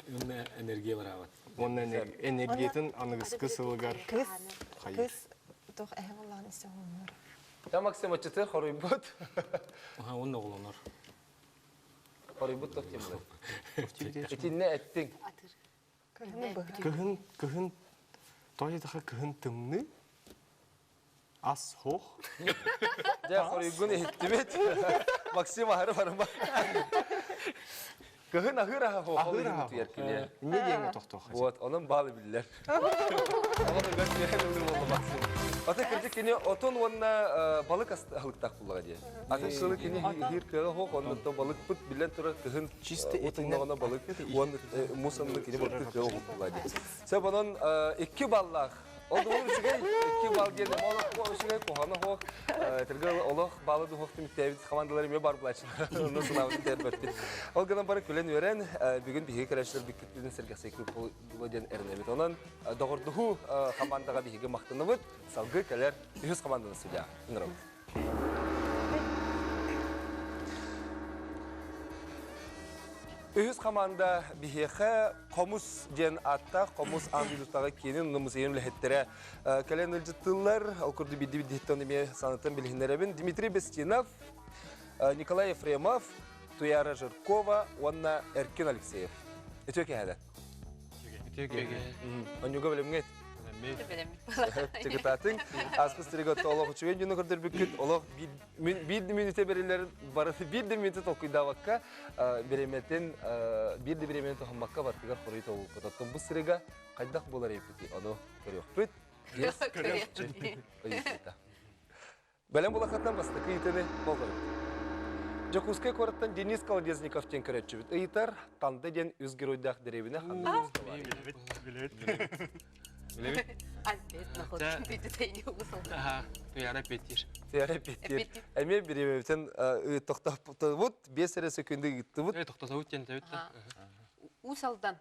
Уонна энергия бараабат. Уонна энергиятын аныгыскы сылыгар Кыыс, кыыс туох эһэ буоллаҕын истэ оҕолонор. Я Максим оччотугар хоруйбут. Аха, уонна оҕолонор. Хоруйбут туох диэн буолар? Итиннэ эттиҥ. Кыһыны быһа. Кыһын, кыһын, тоҕо диэтэххэ кыһын тымныы, ас суох. Дьэ, хоруйгун иһиттибит. Максим аһары барыма. Кыһын аһыыр аһа суох, ол иһин утуйар кини. Инньэ диэҥҥэ тохтуох. Вот, онон баалы биллэр. Оҕо тугар түһэн ылыы буолла Максим. Ата кырдьык кини отон уонна балык аһылыктаах буллаҕа дии. Атын сылы кини иһиир кыаҕа суох, онно балыкпыт биллэн турар кыһын Чисто отуннаҕына балык уон мус анны кини балыктык кыаҕа суох буллаҕа дии. Сөп онон икки баллаах Ол да үчүгэй, икки балл диэн олох үчүгэй, куһаҕана суох. Этэргэ олох баалы дуһуох түмүктээбит командалар эмиэ бар булааччылар. Онно санаабытын тэрбэппит. Ол гынан бары күлэн үөрэн, бүгүн биһиги кэлээччилэр бүккүтүн сэргэхсийкит буолуо диэн эрэнэбит. Онон доҕордоһуу командаҕа биһиги махтанабыт. Салгыы кэлэр үһүс команданы судья ыҥырабыт. Үһүс команда биһиэхэ Хомус диэн ааттаах Хомус аан дойдутааҕы киинин музейын үлэһиттэрэ кэлэн ыалдьыттыыллар. Ол курдук биирдии-биирдииттэн эмиэ санатан билиһиннэрэбин. Дмитрий Бестинов, Николай Ефремов, Туяра Жиркова уонна Эркин Алексеев. Үтүө киэһэлэр. Үтүө киэһэ. Онньуга бэлэмҥит? Чыгытаатыҥ. Ааспыт сиргэ олох үчүгэй дьону көрдөрбүккүт. Олох биир да мүнүүтэ бэриллэр барыты биир да мүнүүтэ толкуйдаабакка бириэмэтин биир да бириэмэни туһаммакка барытыгар хоруй тобулбут. Оттон бу сырыга хайдах буолар эбиппитий ону көрүөхпүт. Ыйытыыта. Бэлэм булахаттан бастакы ыйытыыны болҕойбут. Дьокуускай куораттан Денис Колодезников диэн көрөөччүбүт ыйытар, Танда диэн үс геройдаах дэриэбинэ ханна улууска баар? Билэбит. Билэбит. Туяра Петир. Туяра Петир. Эмиэ бириэмэбитин тохтоппут, биэс эрэ секунды ыыттыбыт. Тохтотобут диэн тэбит да. Уус Алдан.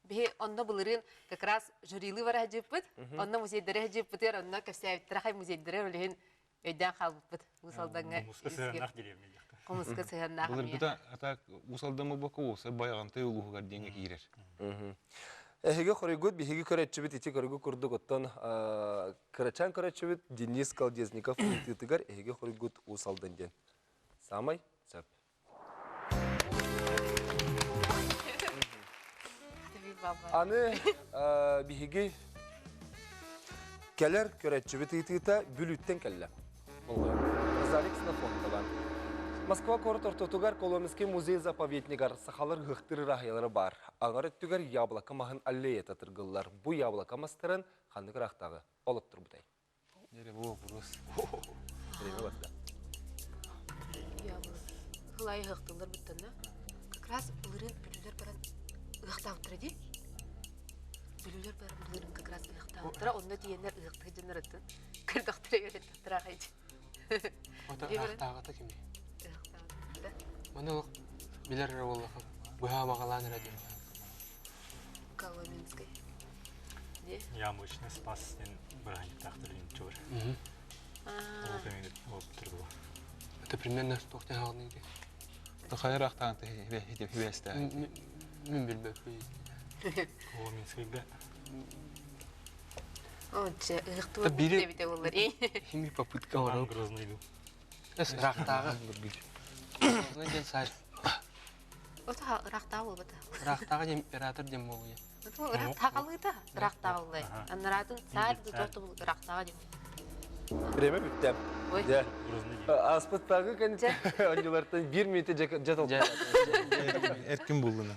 Биһи онно былырыын как раз жюрилыы бара сылдьыппыт. Онно музейдары сылдьыппытыгар, онно кэпсээбиттэрэ хай музейдары билигин өйдөөн хаалбыппыт. Уус Алдаҥҥа Хомуска сыһыаннаах деревня диэхтэ. Хомуска сыһыаннаах эмиэ. Былыргыта ата Уус Алдан буолбакка уопсай Байаҕантай улууһугар диэҥҥэ киирэр. Эһиги хоруйгут биһиги көрөөччүбүт ити көргү курдук оттон кырачаан көрөөччүбүт Денис Колодезников ыйытыытыгар эһиги хоруйгут Уус Алдан диэн. Саамай сөп. Аны биһиги кэлэр көрөөччүбүт ыйытыыта Бүлүүттэн кэллэ. Розалия Ксенофонтова. Москва куорат ортотугар Коломенский музей-заповеднигар сахалар ыһыахтыыр ыраһыйалара баар. Аҥар өттүгэр яблоко маһын аллеята тыргыллар. Бу яблоко мастарын ханнык ыраахтааҕы олоттурбутай? Дьэ, бу вопрос. Время барда. Хылайы ыһыахтыыллар буттанна. Как раз былырыын бүлүүлэр баран ыһыахтаабыттара дии. Бүлүүлэр баран былырыын как раз ыһыахтаабыттара. Онно тиийэннэр ыһыахтыы дьоннор атын көрдөхтөрө үөрэттахтара аҕай дии. Ото ыһыахтааҕыта кимий? Ыһыахтаабыта. Маны олох билэр эрэ буоллахха быһа баҕалаан эрэ диэн. Коломенскай. Яблочный спас диэн бырааһынньыктаахтар чугар. Ол кэмигэр буолбуттар буолуо. Это примерно туох дьаһаҕыный дии? Хайа ыраахтаан хибээстээх. Мин билбэппин. Коломенскайга. О, дьэ, ыһыктыбыт эбитэ буоллар. Хими попытка оҥорор. Грозный дуу. Ыраахтааҕы. Грозный диэн саар. Ото ыраахтааҕы буолбата. Ыраахтааҕы диэн император диэн буолуо. Ыраахтааҕылыыта ыраахтааҕыллай. Аннараатын саар тутуохту ыраахтааҕы диэн. Время бүттэ. Дьэ. Ааспыттааҕы кэннэ оонньуулартан биир мүнүүтэ дьэ толкуйдаатым. Эркин буллуна.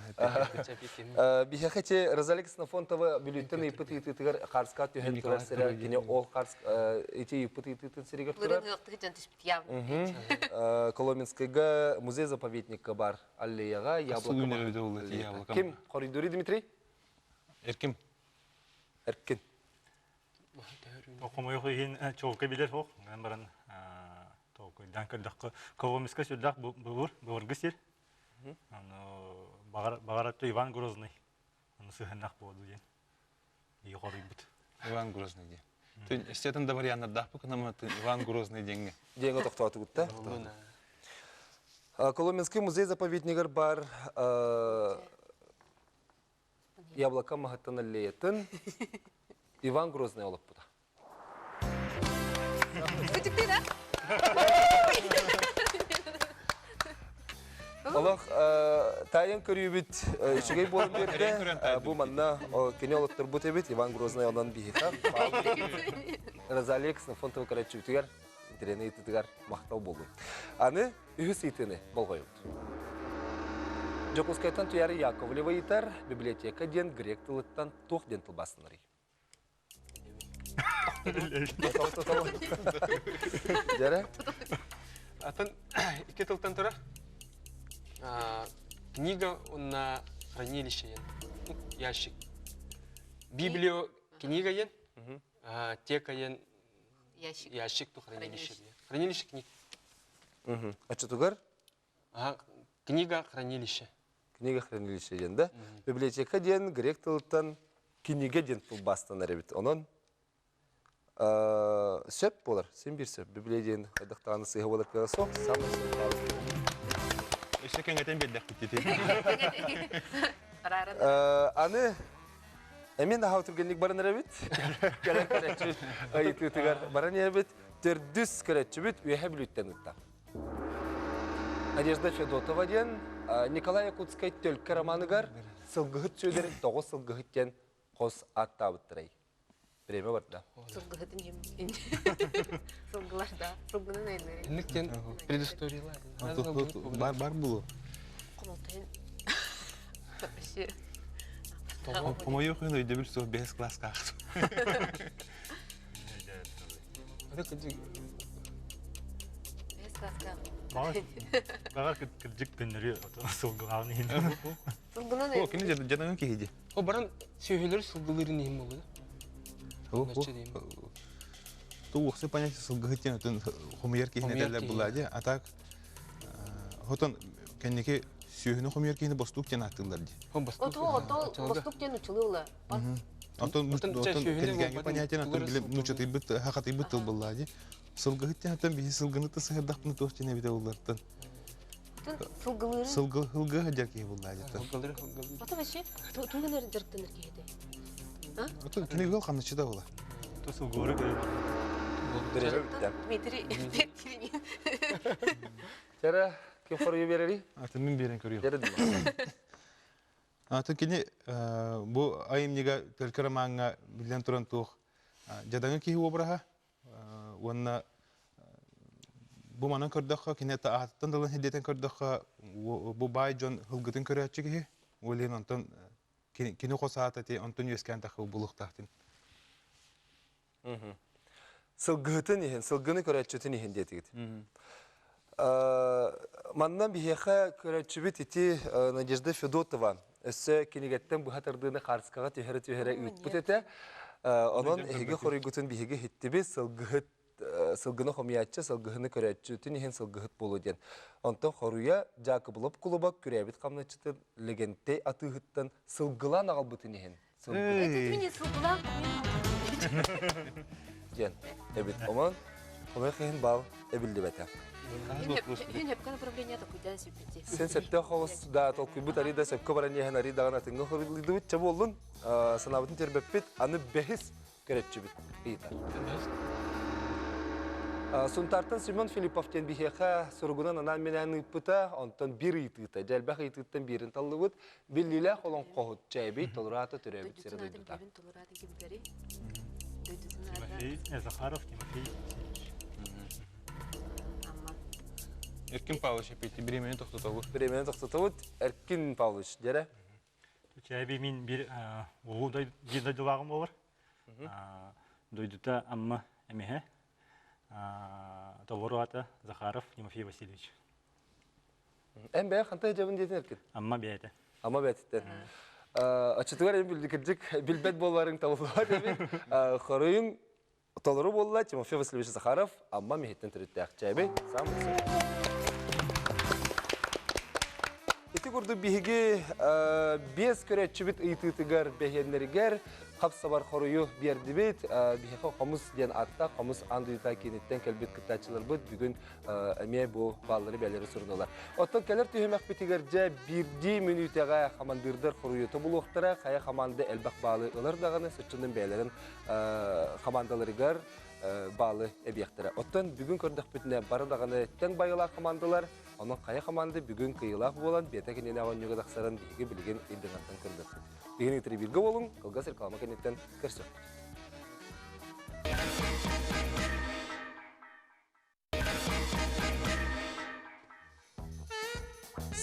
Биһиэхэ ити Розалия Ксенофонтова Бүлүүттэн ыйыппыт ыйытыытыгар Харска түһэн турар сирэ кини ол Харс ити ыйыппыт ыйытыытын сиригэр турар. Коломенскайга музей-заповедникка бар аллеяҕа яблоко. Ким хоруйдууруй Дмитрий? Эркин. Эркин. Хомойуох иһин чуолкай билэр суох. Гынан баран толкуйдаан көрдөххө Коломенскай сүрдээх былыр былыргы сир. Аны баҕар Иван Грозный аны сыһыннах буолду диэн Ии хоруйбут. Иван Грозный диэн. Түн естественно да варианнардаахпыт гына Иван Грозный диэҥҥэ. Диэҥҥэ тохтоотугут да? Коломенский музей-заповеднигар бар яблоко маһыттан аллеятын Иван Грозный олоппута. Үтүктүн, а? Олох таайан көрүүбүт үчүгэй буолан биэрдэ. Бу манна кини олотторбут эбит Иван Грозный онон биһиэхэ. Розалия Ксенофонтова көрөөччүбүтүгэр интэриэһинэй ыйытыытыгар махтал буоллун. Аны үһүс ыйытыыны болҕойобут. Дьокуускайтан Туяра Яковлева ыйытар библиотека диэн грек тылыттан туох диэн тылбаастанарый? Дьэрэ? Атын икки тылтан турар. Книга на хранилище ящик. Библио книга ен, тека ен ящик. Ящик ту хранилище. Хранилище книг. Оччотугар? Книга хранилище. Книга хранилище диэн да? Библиотека диэн грек тылыттан кинигэ диэн тылбаастанар эбит. Онон сөп буолар, син биир сөп. Библия диэн хайдах даҕаны сыыһа буолар кыаҕа суох, саамай сөп Өссө кэҥэтэн биэрдэхпит дии. Аны эмиэ наһаа түргэнник баран эрэбит. Кэлэн көрөөччү ыйытыытыгар баран эрэбит. Төрдүс көрөөччүбүт Үөһэ Бүлүүттэн ытта. Надежда Федотова диэн Николай Якутскай Төлкө романыгар Сылгыһыт Сүөдэрин тоҕо сылгыһыт диэн хос ааттаабыттарай. Время барда. Сылгыһытын иһин сылгылар да сылгынан айаннары. Инник диэн предысториялар. Бар бар булу. Хомолтойун вообще. Хомойуох иһин өйдөбүл суох бэһис класска аахтым. Бэһис класска. Баҕар кырдьык көннөрү сылгылаан иһин. Сылгынан О, кини дьадаҥы киһи дии. О, баран сүөһүлэр сылгылыырын иһин буолла да. Ту уохсы понятие сылгыһыт диэн отун хомуйар киһини этэллэр булла дии. А так хотон кэнники сүөһүнү хомуйар киһини бостуук диэн ааттыыллар дии. Ото бостуук диэн учулуула. Онтон кэнникээҥи понятие антон биле нучатыйбыт хахатыйбыт тыл булла дии. Сылгыһыт диэн антон биһи сылгыны та сыһырдахпына туох диэн эбитэ буллартан. Сылгылыырын. Сылгы сылгы сылдьар киһи буллаа дьиттэн. Сылгылары сылгылыыр. Ото вообще тугун эрэ дьарыктанар киһи этэй? Ото кини ыал хамначчыта була. То сылгылары көрөр. Дмитрий Петринин. Чара, ким хоруйу берери? Атын мин берен көрüyorum. Дерин. Атын кини бу айымньыга төлкө ромаҥҥа биллэн туран туох дьадаҥы киһи обраһа Уонна бу манан көрдөххө, кини аатыттан да ылан сирдэтэн көрдөххө, бу баай дьон ылгытын көрөөччү киһи. Ол иһин онтон кини хос аата ити онтон үөскээн таххы булуохтаахтын. Сылгыһытын иһин, сылгыны көрөөччүтүн иһин диэтигит. Манна биһиэхэ көрөөччүбүт ити Надежда Федотова өссө кинигэттэн быһа тардыыны хаарыскаҕа түһэрэ-түһэрэ ыыппыт этэ. Онон эһиги хоруйгутун биһиги иһиттибит, сылгыһыт сылгыны хомуйааччы, сылгыһыны көрөөччүтүн иһин сылгыһыт буолуо диэн. Онтон хоруйа Дьаакыбылап кулуба күрээбит хамначчытын Лэгэнтэй атыыһыттан сылгылаан аҕалбытын иһин Сылгылаан диэн эбит. Онон хомойуох иһин баал эбиллибэтэ. Сен сөптөөх оҕус да толкуйбут арый да сөпкө баран иһэн арый даҕаны атыҥҥа хоруйлыыбыт чэ буоллун санаабытын тербэппит аны бэһис көрөччүбүт ыйытар. Сунтаартан Семен Филиппов диэн биһиэхэ суругунан анаан-минээн ыыппыта, онтон биир ыйытыыта, дьэ элбэх ыйытыыттан биирин таллыбыт. Биллиилээх олоҥхоһут Чээбий толураата төрөөбүт сирэ дойдута. Тимофей Захаров Тимофей Васильевич. Эркин Павлович эппити бириэмэни тохтотобут. Бириэмэни тохтотобут. Эркин Павлович дьэрэ. Чээбий мин биир улуу биир дойдулааҕым буолар. Дойдута Амма эмиһэ. Толору аата Захаров Тимофей Васильевич. Эн бэйэ хантан дьабын диэтин эркин? Амма бэйэтэ. Амма бэйэтиттэн. Оччотугар эн кырдьык билбэт буоларыҥ табыллыбат эбит. Хоруйуҥ толору буолла Тимофей Васильевич Захаров Амма миһиттэн төрүттээх чээби саамай Ити курдук биһиги биэс көрөөччүбүт ыйытыытыгар бэһиэннэригэр хап-сабар хоруйу биэрдибит. Биһиэхэ хомус диэн ааттаах хомус аан дойдута кииниттэн кэлбит кыттааччыларбыт бүгүн эмиэ бу бааллары бэлэри суруналар. Оттон кэлэр түһүмэхпитигэр дьэ биирдии мүнүүтэҕэ хамандыырдар хоруйута булуохтара, хайа хамаанда элбэх баалы ылар даҕаны соччонон бэйэлэрин хамаандаларыгар баалы эбиэхтэрэ. Оттон бүгүн көрдөхпүтүнэ бары даҕаны тэҥ байылаах хамаандалар, онон хайа хамаанда бүгүн кыайыылаах буолан биэтэ кинини оонньууга тахсарын биһиги билигин ыйдыҥаттан көрбөппүт. Биһигини кытары буолуҥ, кылгас реклама кэнниттэн көрсүөхпүт.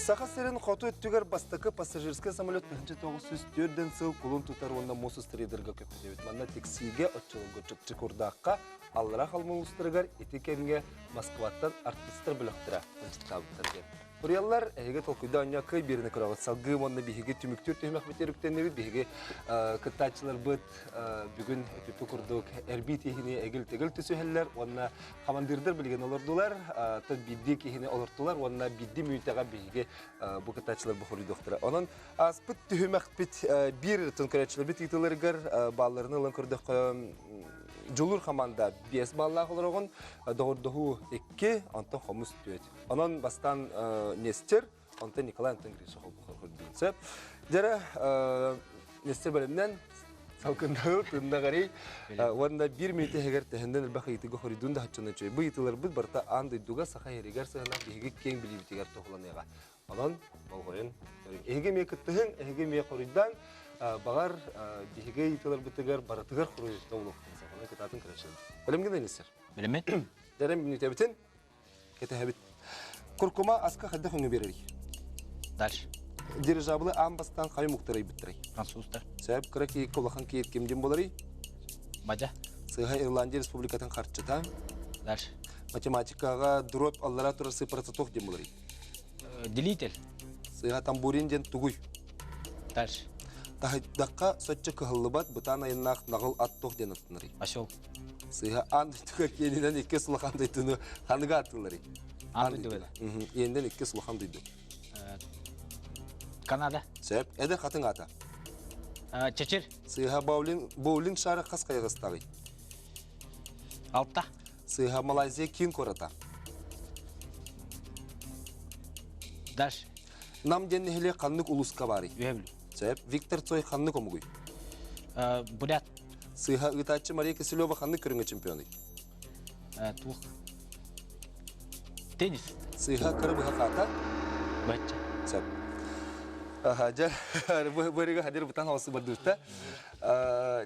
Саха сирин хоту өттүгэр бастакы пассажирскай самолет 1904 сыл кулун тутар уонна муус устарыйдарга көппүт Манна Тиксиигэ, оччолорго Чукчукурдаахха, Аллара Халыма улуустарыгар ити кэмҥэ Москваттан артыыстар бөлөхтөрө ыалдьыттаабыттар диэн. Суруйаллар, эһиги толкуйда оонньоо кый биэриини көрөҕүт. Салгыы уонна биһиги түмүктүүр түһүмэхпит үктэннибит. Биһиги кыттааччыларбыт бүгүн эпиппи курдук эрбии тиһини эгил-тэгил түсүһэллэр уонна хамандыырдар билигин олордулар, тон биирдии киһини олортулар уонна биирдии мүнүүтэҕэ биһиги бу кыттааччылар бу хоруйдуохтара. Онон ааспыт түһүмэхпит биир тон көрөөччүлэрбит ыытыларыгар баалларын ылан көрдөххө Дьулуур хамаанда 5 баллаах олороҕун, доҕордоһуу 2, онтон хомус 4. Онон бастаан Нестер, онтон Николай, онтон Гриша холбохор көрдүүн сөп. Дьэрэ Нестер бэлэмнэн. Салкыннаҕы тыннаҕарый уонна биир мүнүүтэ иһигэр төһөндөн элбэх ыйытыыга хоруйдуун да хаччына үчүгэй. Бу ыйытыыларбыт барыта аан дойдуга саха иһэригэр сыһыаннаах биһиги киэҥ билиибитигэр туһуланыаҕа. Онон болҕойон көрүҥ. Эһиги эмиэ кыттыһыҥ, эһиги эмиэ хоруйдааҥ. Баҕар, биһиги ыйытыыларбытыгар барытыгар хоруй тобулуохтун сөп. Онон кытаатын көрөччүлэр. Бэлэмгин Элисер? Бэлэммин. Дэрэн мүнүүтэбитин Кэтэһэбит. Куркума аска хайдах өҥө биэрэрий? Дальше. Дирижаблы аан бастаан хайа омуктар айбыттарай? Французтар. Сөп, кыра киһиккэ улахан киһит ким диэн буоларый? Бадьа. Сыыһа Ирландия Республикатын харчыта. Дальше. Математикаҕа дробь аллара турар сыыппарата туох диэн буоларый? Делитель. Сыыһа тамбурин диэн тугуй? Дальше. Таһыйдахха соччо кыһыллыбат бытаан айаннаах наҕыл ат туох диэн аттанарый? Осел. Сыыһа аан дойдуга киэнинэн иккис улахан дойдуну ханыга аттыларый? Аан дойдуга. Иэнинэн иккис улахан дойду. Канада. Сөп. Эдэр хатыҥ аата? Чечер. Сыыһа боулинг, боулинг шары хас хайаҕастааҕый? Алта. Сыыһа Малайзия киин куората. Дальше. Нам диэн нэһилиэк ханнык улууска баарый? Үһэ Бүлүү. Сөп. Виктор Цой ханнык омугуй? Бурят. Сыыһа ыытааччы Мария Киселева ханнык көрүҥҥэ чемпионуй? Туох? Теннис. Сыыһа кыра быһа хаата? Бачча. Сөп. Аха, дьэ, бырыга хадир бытан холсу бардыбыта.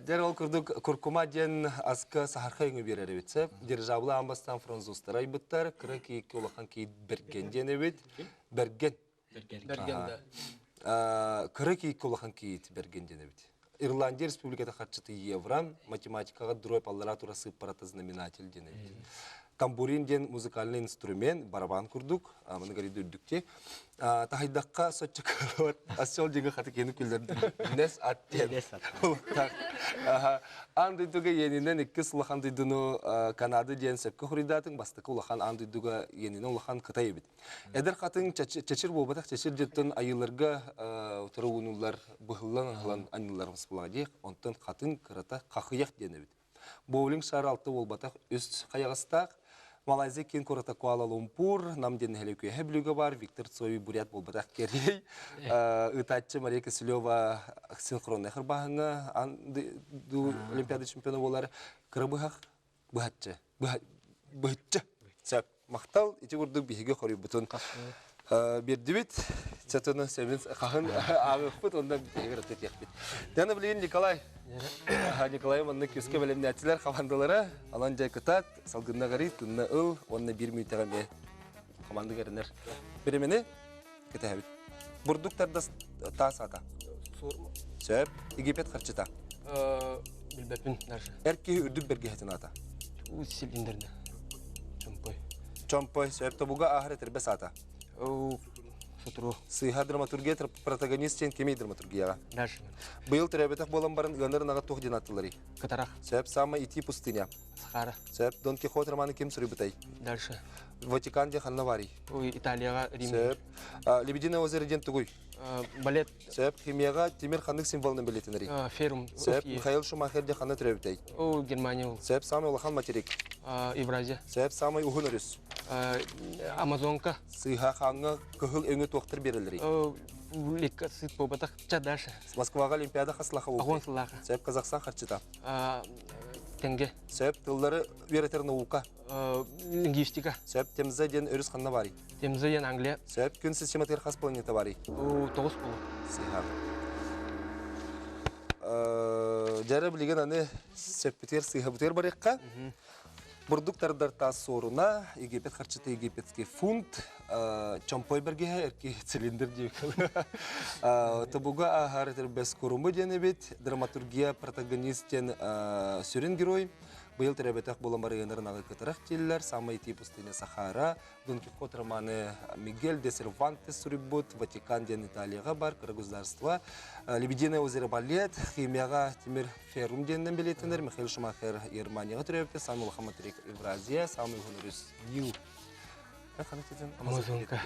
Дьэр ол курдук куркума диэн аска саһархай өҥү биэрэр эбит. Сөп. Дирижабла аан бастаан французтар айбыттар. Кыра киикки улахан киит бэргэн диэн эбит. Бэргэн. Бэргэн да. Кыра киикки улахан киит бэргэн диэн эбит. Ирландия Республиката харчыты евро, математикаҕа дробь аллараа тура сыыппарата знаменатель диэн эбит. Тамбурин диэн музыкальный инструмент, барабан курдук, маны говорит үрдүкти. Таһайдахха соччо кылыбат, осел дьиҥэ хаты киһини күллэрдим. Нес ат диэн. Аан дойдуга иэнинэн иккис улахан дойдуну Канада диэн сөпкө хоруйдаатыҥ, бастакы улахан аан дойдуга иэнинэн улахан Кытай эбит. Эдэр хатыҥ чэчир буолбатах чэчир дьиттэн айыыларга утары уунуллар быһыллан аһылан анньыллар дии. Онтон хатыҥ кырата хахыйах диэн эбит. Боулинг шары алта буолбатах үс хайаҕастаах. Малайзия киин куората Куала-Лумпур, Нам диэн нэһилиэк Бүлүүгэ баар Виктор Цой бурят буолбатах кэрий. Ыытааччы Мария Киселева синхроннай харбааһыҥҥа Олимпиада чемпиона буолар. Кыра быһах быһаччы. Быһыччы. Сөп. Махтал ити курдук биһиги хоруйбутун биэрдибит. Чатыны сэмин хаһын ааҕыахпыт, онно биһиги ырытыахпыт. Диана билигин Николай. Николай манна күскэ бэлэмнээччилэр хамаандалара алан дьай кытаат, салгынна гари, тынна ыл, уонна биир мүнүүтэҕэ эмиэ хамаанда көрүнэр. Биримини кэтэһэбит. Бурдук тардас таас ата. Сөп. Египет харчыта. Билбэппин даже. Эр киһи үрдүк бэргэһэтин аата. Силиндерде. Чомпой. Чомпой. Сөп. Тобуга ааһар этэрбэс аата. Сотору. Сыыһа драматургия протагонист диэн кимий драматургияҕа? Дальше. Быйыл төрөөбөтөх буолан баран ыанар ынаҕа туох диэн ааттыыларый? Кытарах. Сөп. Самая итии пустыня. Сахара. Сөп. Дон Кихот романы ким суруйбутай? Дальше. Ватикан диэн ханна баарый? Ой, Италияҕа Рим. Сөп. Лебединое озеро диэн тугуй? Балет. Сөп. Химияҕа тимир ханнык символынан бэлиэтэнэрий? Ферум. Сөп. Михаил Шумахер диэн ханна төрөөбүтэй? О, Германия ол. Сөп. Самый улахан материк? Евразия. Сөп. Самый уһун өрүс? Амазонка. Сыыһа хааҥҥа кыһыл өҥү туохтар биэрэллэрий? Лекка сыт буолбатах. Ча дальше. Москваҕа Олимпиада хас сыллаха буолбутай? Аҕыс сыллаха. Сөп. Казахстан харчыта? Тенге. Сөп. Тыллары үөрэтэр наука? Лингвистика. Сөп. Темза диэн өрүс ханна баарый? Темза диэн Англия. Сөп. Күн систематыгар хас планета баарый? Тоҕус болу. Сыһа. Дьэрэ билигин аны сөппүтүгэр сыыһабытыгар барыахха. Бурдук тардар таас суоруна, Египет харчыта египетский фунт, чомпой бэргэһэ эрки цилиндр диэбиккэ. Тобуга ааһар этэрбэс куруму диэн эбит, драматургия протагонист диэн сүрүн герой. Быйыл төрөөбөтөх буолан барыаннарын аҕы кытарах дииллэр. Самый итии пустыня Сахара, Дон Кихот романы Мигель де Сервантес суруйбут, Ватикан диэн Италияҕа бар, кыра государство, Лебединое озеро балет, химияҕа Тимир Феррум диэннэн бэлиэтэнэр, Михаил Шумахер Германияҕа төрөөбүтэ, самый улахан материк Евразия, самый уһун өрүс Нил. Амазонка.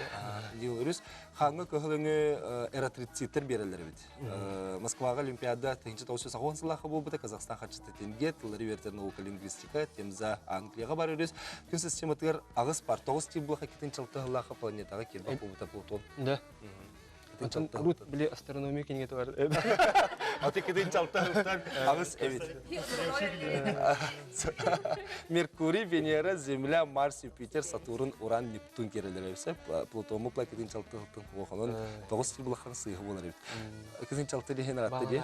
Нил өрүс. Хааҥҥа кыһыл өҥү эритроциттар биэрэллэр эбит. Москваҕа Олимпиада 1990 сыллаахха буолбута, Казахстан харчыта тенге, тыллары үөрэтэр наука лингвистика, темза Англияҕа бар өрүс. Күн систематыгар аҕыс пар, тоҕус тип буолха китин чалты сыллаахха планетаҕа киирбэх буолбута Плутон. Да. Рут били астрономия кинигэтэ бар. Аты кытын чалта ыттан аҕыс эбит. Меркурий, Венера, Земля, Марс, Юпитер, Сатурн, Уран, Нептун керелер эбит. Плутону плакетін чалты ыттан Онон тоҕус булахан сыыһы болар эбит. Кытын чалты дehen аратты де.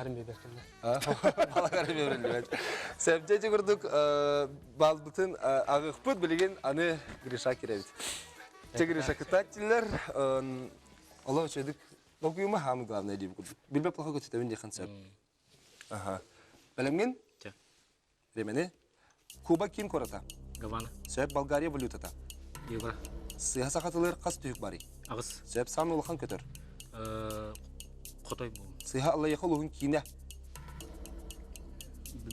Балаҕарын бэбэриллибэт. Сәбдэ курдук балбытын ағықпыт билигин аны Гриша кирэбит. Те Гриша кытааччылар олох үчүгдүк Долгуйума хаамы главное диэбит курдук. Билбэт плохо көтүтэбин диэххин сөп. Аха. Бэлэмҥин? Ремени. Куба киин куората? Гавана. Сөп Болгария валютата? Евро. Сыһа сахатылыр хас түһүк барый? Аҕыс. Сөп саамай улахан көтөр? Хотой буолун. Сыһа Аллайыха улуһун киинэ?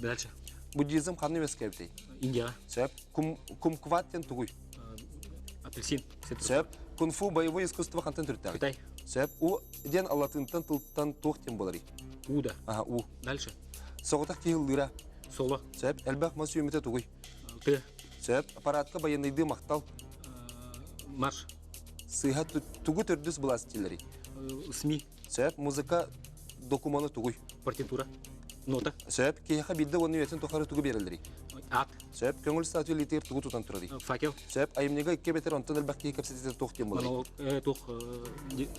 Дальше. Буддизм ханна үөскээбитий? Индияҕа. Сөп. Кум, кумкват диэн тугуй? Апельсин. Сөп. Кунг-фу боевой искусство хантан төрүттээҕий? Кытай. Сөп. У диэн аллатыынтан тылтан туох диэн буоларый? У да. Аха, у. Дальше. Соҕотох киһи ыллыыра. Соло. Сөп. Элбэх мас үүммүтэ тугуй? Тыа. Сөп. Аппаратка байыаннайдыы махтал. Марш. Сыыһа тугу төрдүс былаас дииллэрий? СМИ. Сөп. Музыка докумуона тугуй? Партитура. Нота. Сөп. Киһиэхэ биирдэ уонна үйэтин тухары тугу биэрэллэрий? Ат. Сөп. Көҥүл статуя илиитигэр тугу тутан турарый? Факел. Сөп. Айымньыга икки эбэтэр онтон элбэх киһи кэпсэтиитэ туох диэн буоларый? Монолог, туох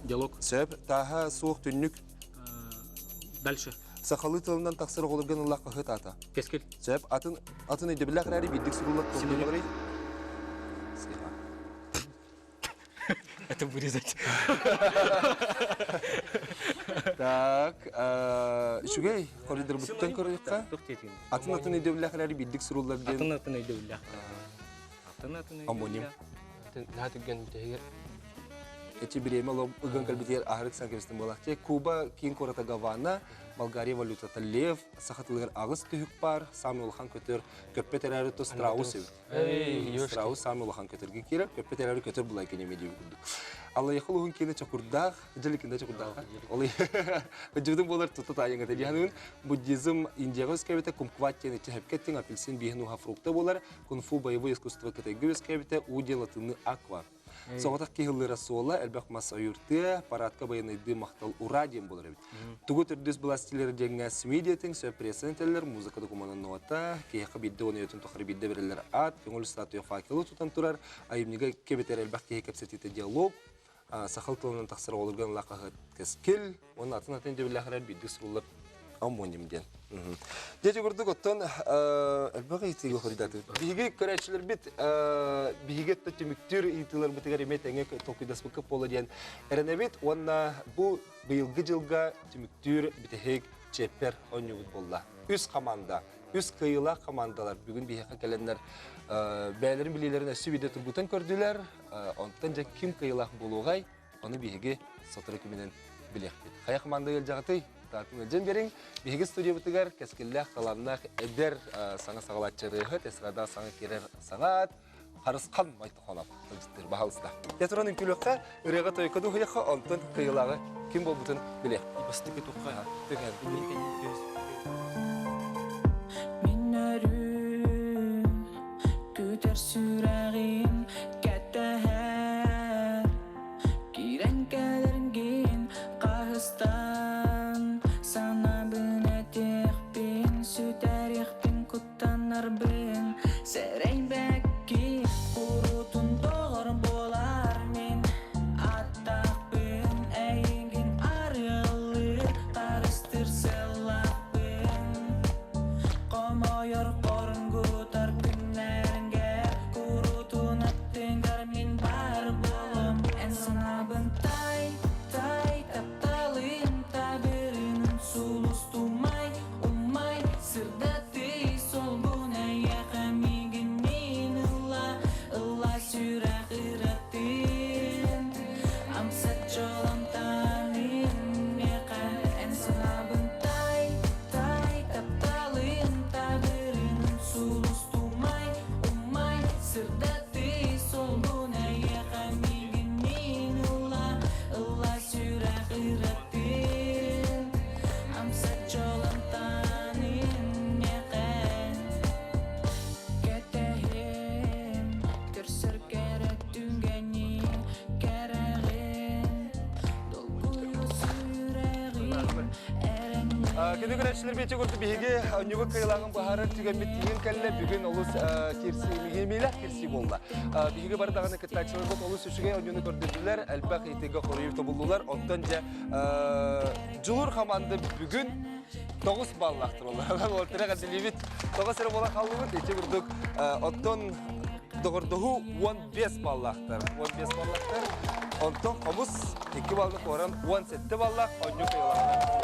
диалог. Сөп. Тааһа суох түннүк. Дальше. Сахалыы тылынан тахсар оҕолорго ыллаах хаһыат аата. Кэскил. Сөп. Атын атын өйдөбүллээх эрээри биирдик суруллар туох диэн буоларый? Сыыһа. Это вырезать. Так, үчүгэй коридорбуттан көрүөххэ. Атын атын өйдөбүллээх эрээри биирдик суруллар диэн. Атын атын өйдөбүллээх. Атын атын Омоним. Наһаа түргэн бүтэһигэр. Эти бириэмэ олом ыган кэлбитигэр аһарык сан кэбистим буолаах. Куба киин куората Гавана, Болгария валютата лев, саха тылыгар аҕыс түһүк бар, саамай улахан көтөр, көппөт эрээри то страус эбит. Страус саамай улахан көтөргө киирэр, көппөт эрээри көтөр булай кенеме диэбит курдук. Аллайыха улуһун киинэ Чокурдаах, дьэликинде Чокурдаахха. Ол Дьудун буолар тута таайыҥа диһанын буддизм Индияҕа үөскээбитэ кумкват диэн иччэһэпкэ апельсин бииһин уһа фрукта буолар, кунг-фу боевой искусство Кытайга үөскээбитэ уу диэн латынныы аква. Соҕотох киһи ыллыыра суола, элбэх мас ойуур тыа, парадка байанайдыы махтал ура диэн буолар эбит. Тугу төрдүс былаас диэҥҥэ СМИ диэтиҥ, сөп пресса этэллэр, музыка докумуонун нота, киһиэхэ биирдэ уон үйэтин тухары биирдэ бэриллэр аат, көҥүл статуя факелы тутан турар, айымньыга кэбитэр элбэх киһи кэпсэтиитэ диалог, сахал тылынан тахсар оҕолорго ылла хаһыат кэскил, уонна атын атын өйдөбүллээх биирдик суруллар омоним диэн. Дьэ курдук оттон элбэх ыйытыыга хоруйдаатыбыт. Биһиги көрөөччүлэрбит биһиги өттө түмүктүүр ыйытыыларбытыгар эмиэ тэҥэ толкуйдаспыкка буола диэн эрэнэбит уонна бу быйылгы дьылга түмүктүүр бүтэһик чиэппэр оонньуубут буолла. Үс команда, үс кыайыылаах командалар бүгүн биһиэхэ кэлэннэр бэйэлэрин билиилэрин өссө биирдэ тургутан көрдүлэр. Онтон дьэ ким кыайыылаах буолуоҕай? Ону биһиги сотору күнүнэн билиэхпит. Хайа команда ыалдьаҕытый? Таатын ыалдьан биэриҥ. Биһиги студиябытыгар кэскиллээх, талааннаах эдэр саҥа саҕалааччы ырыаһыт, эстрада саҥа киирэр саҥаат, Харысхан Майтохонов сылдьыттыыр баһалыста. Дьэ туран үҥкүүлүөххэ, ырыаҕа тойукка дуһуйахха, онтон кыайыылааҕы ким буолбутун билиэх. Бастакы тухха. Түһэн. Мин өрүү күтэр сүрэҕим кэтэһэр Киирэн кэлэргин хаһыстан Санаабын этиэхпин сүтэриэхпин куттанарбын Сэрэйбэккин куруутун доҕор буолар мин Аттаахпын эйигин арыаллыыр харыстыыр сыаллаахпын. Күнү көрөөччүлэр биэчэ курдук биһиги онньуга кыайылааҕын быһаарар түгэммит тиийэн кэллэ. Бүгүн олус кирсии, кирсии буолла. Биһиги бары даҕаны кыттааччыларбыт олус үчүгэй онньуну көрдөрдүлэр, элбэх ыйытыыга хоруйу тобуллулар. Оттон дьэ Дьулуур хамаанда бүгүн 9 баллаах тураллар. Ол тирэх эдилибит 9 эрэ буола хааллыбыт. Ити курдук оттон доҕордоһуу 15 баллаахтар. 15 баллаахтар. Онтон хомус 2 баллы туоран 17 баллаах оонньуу кыайыылаахтар.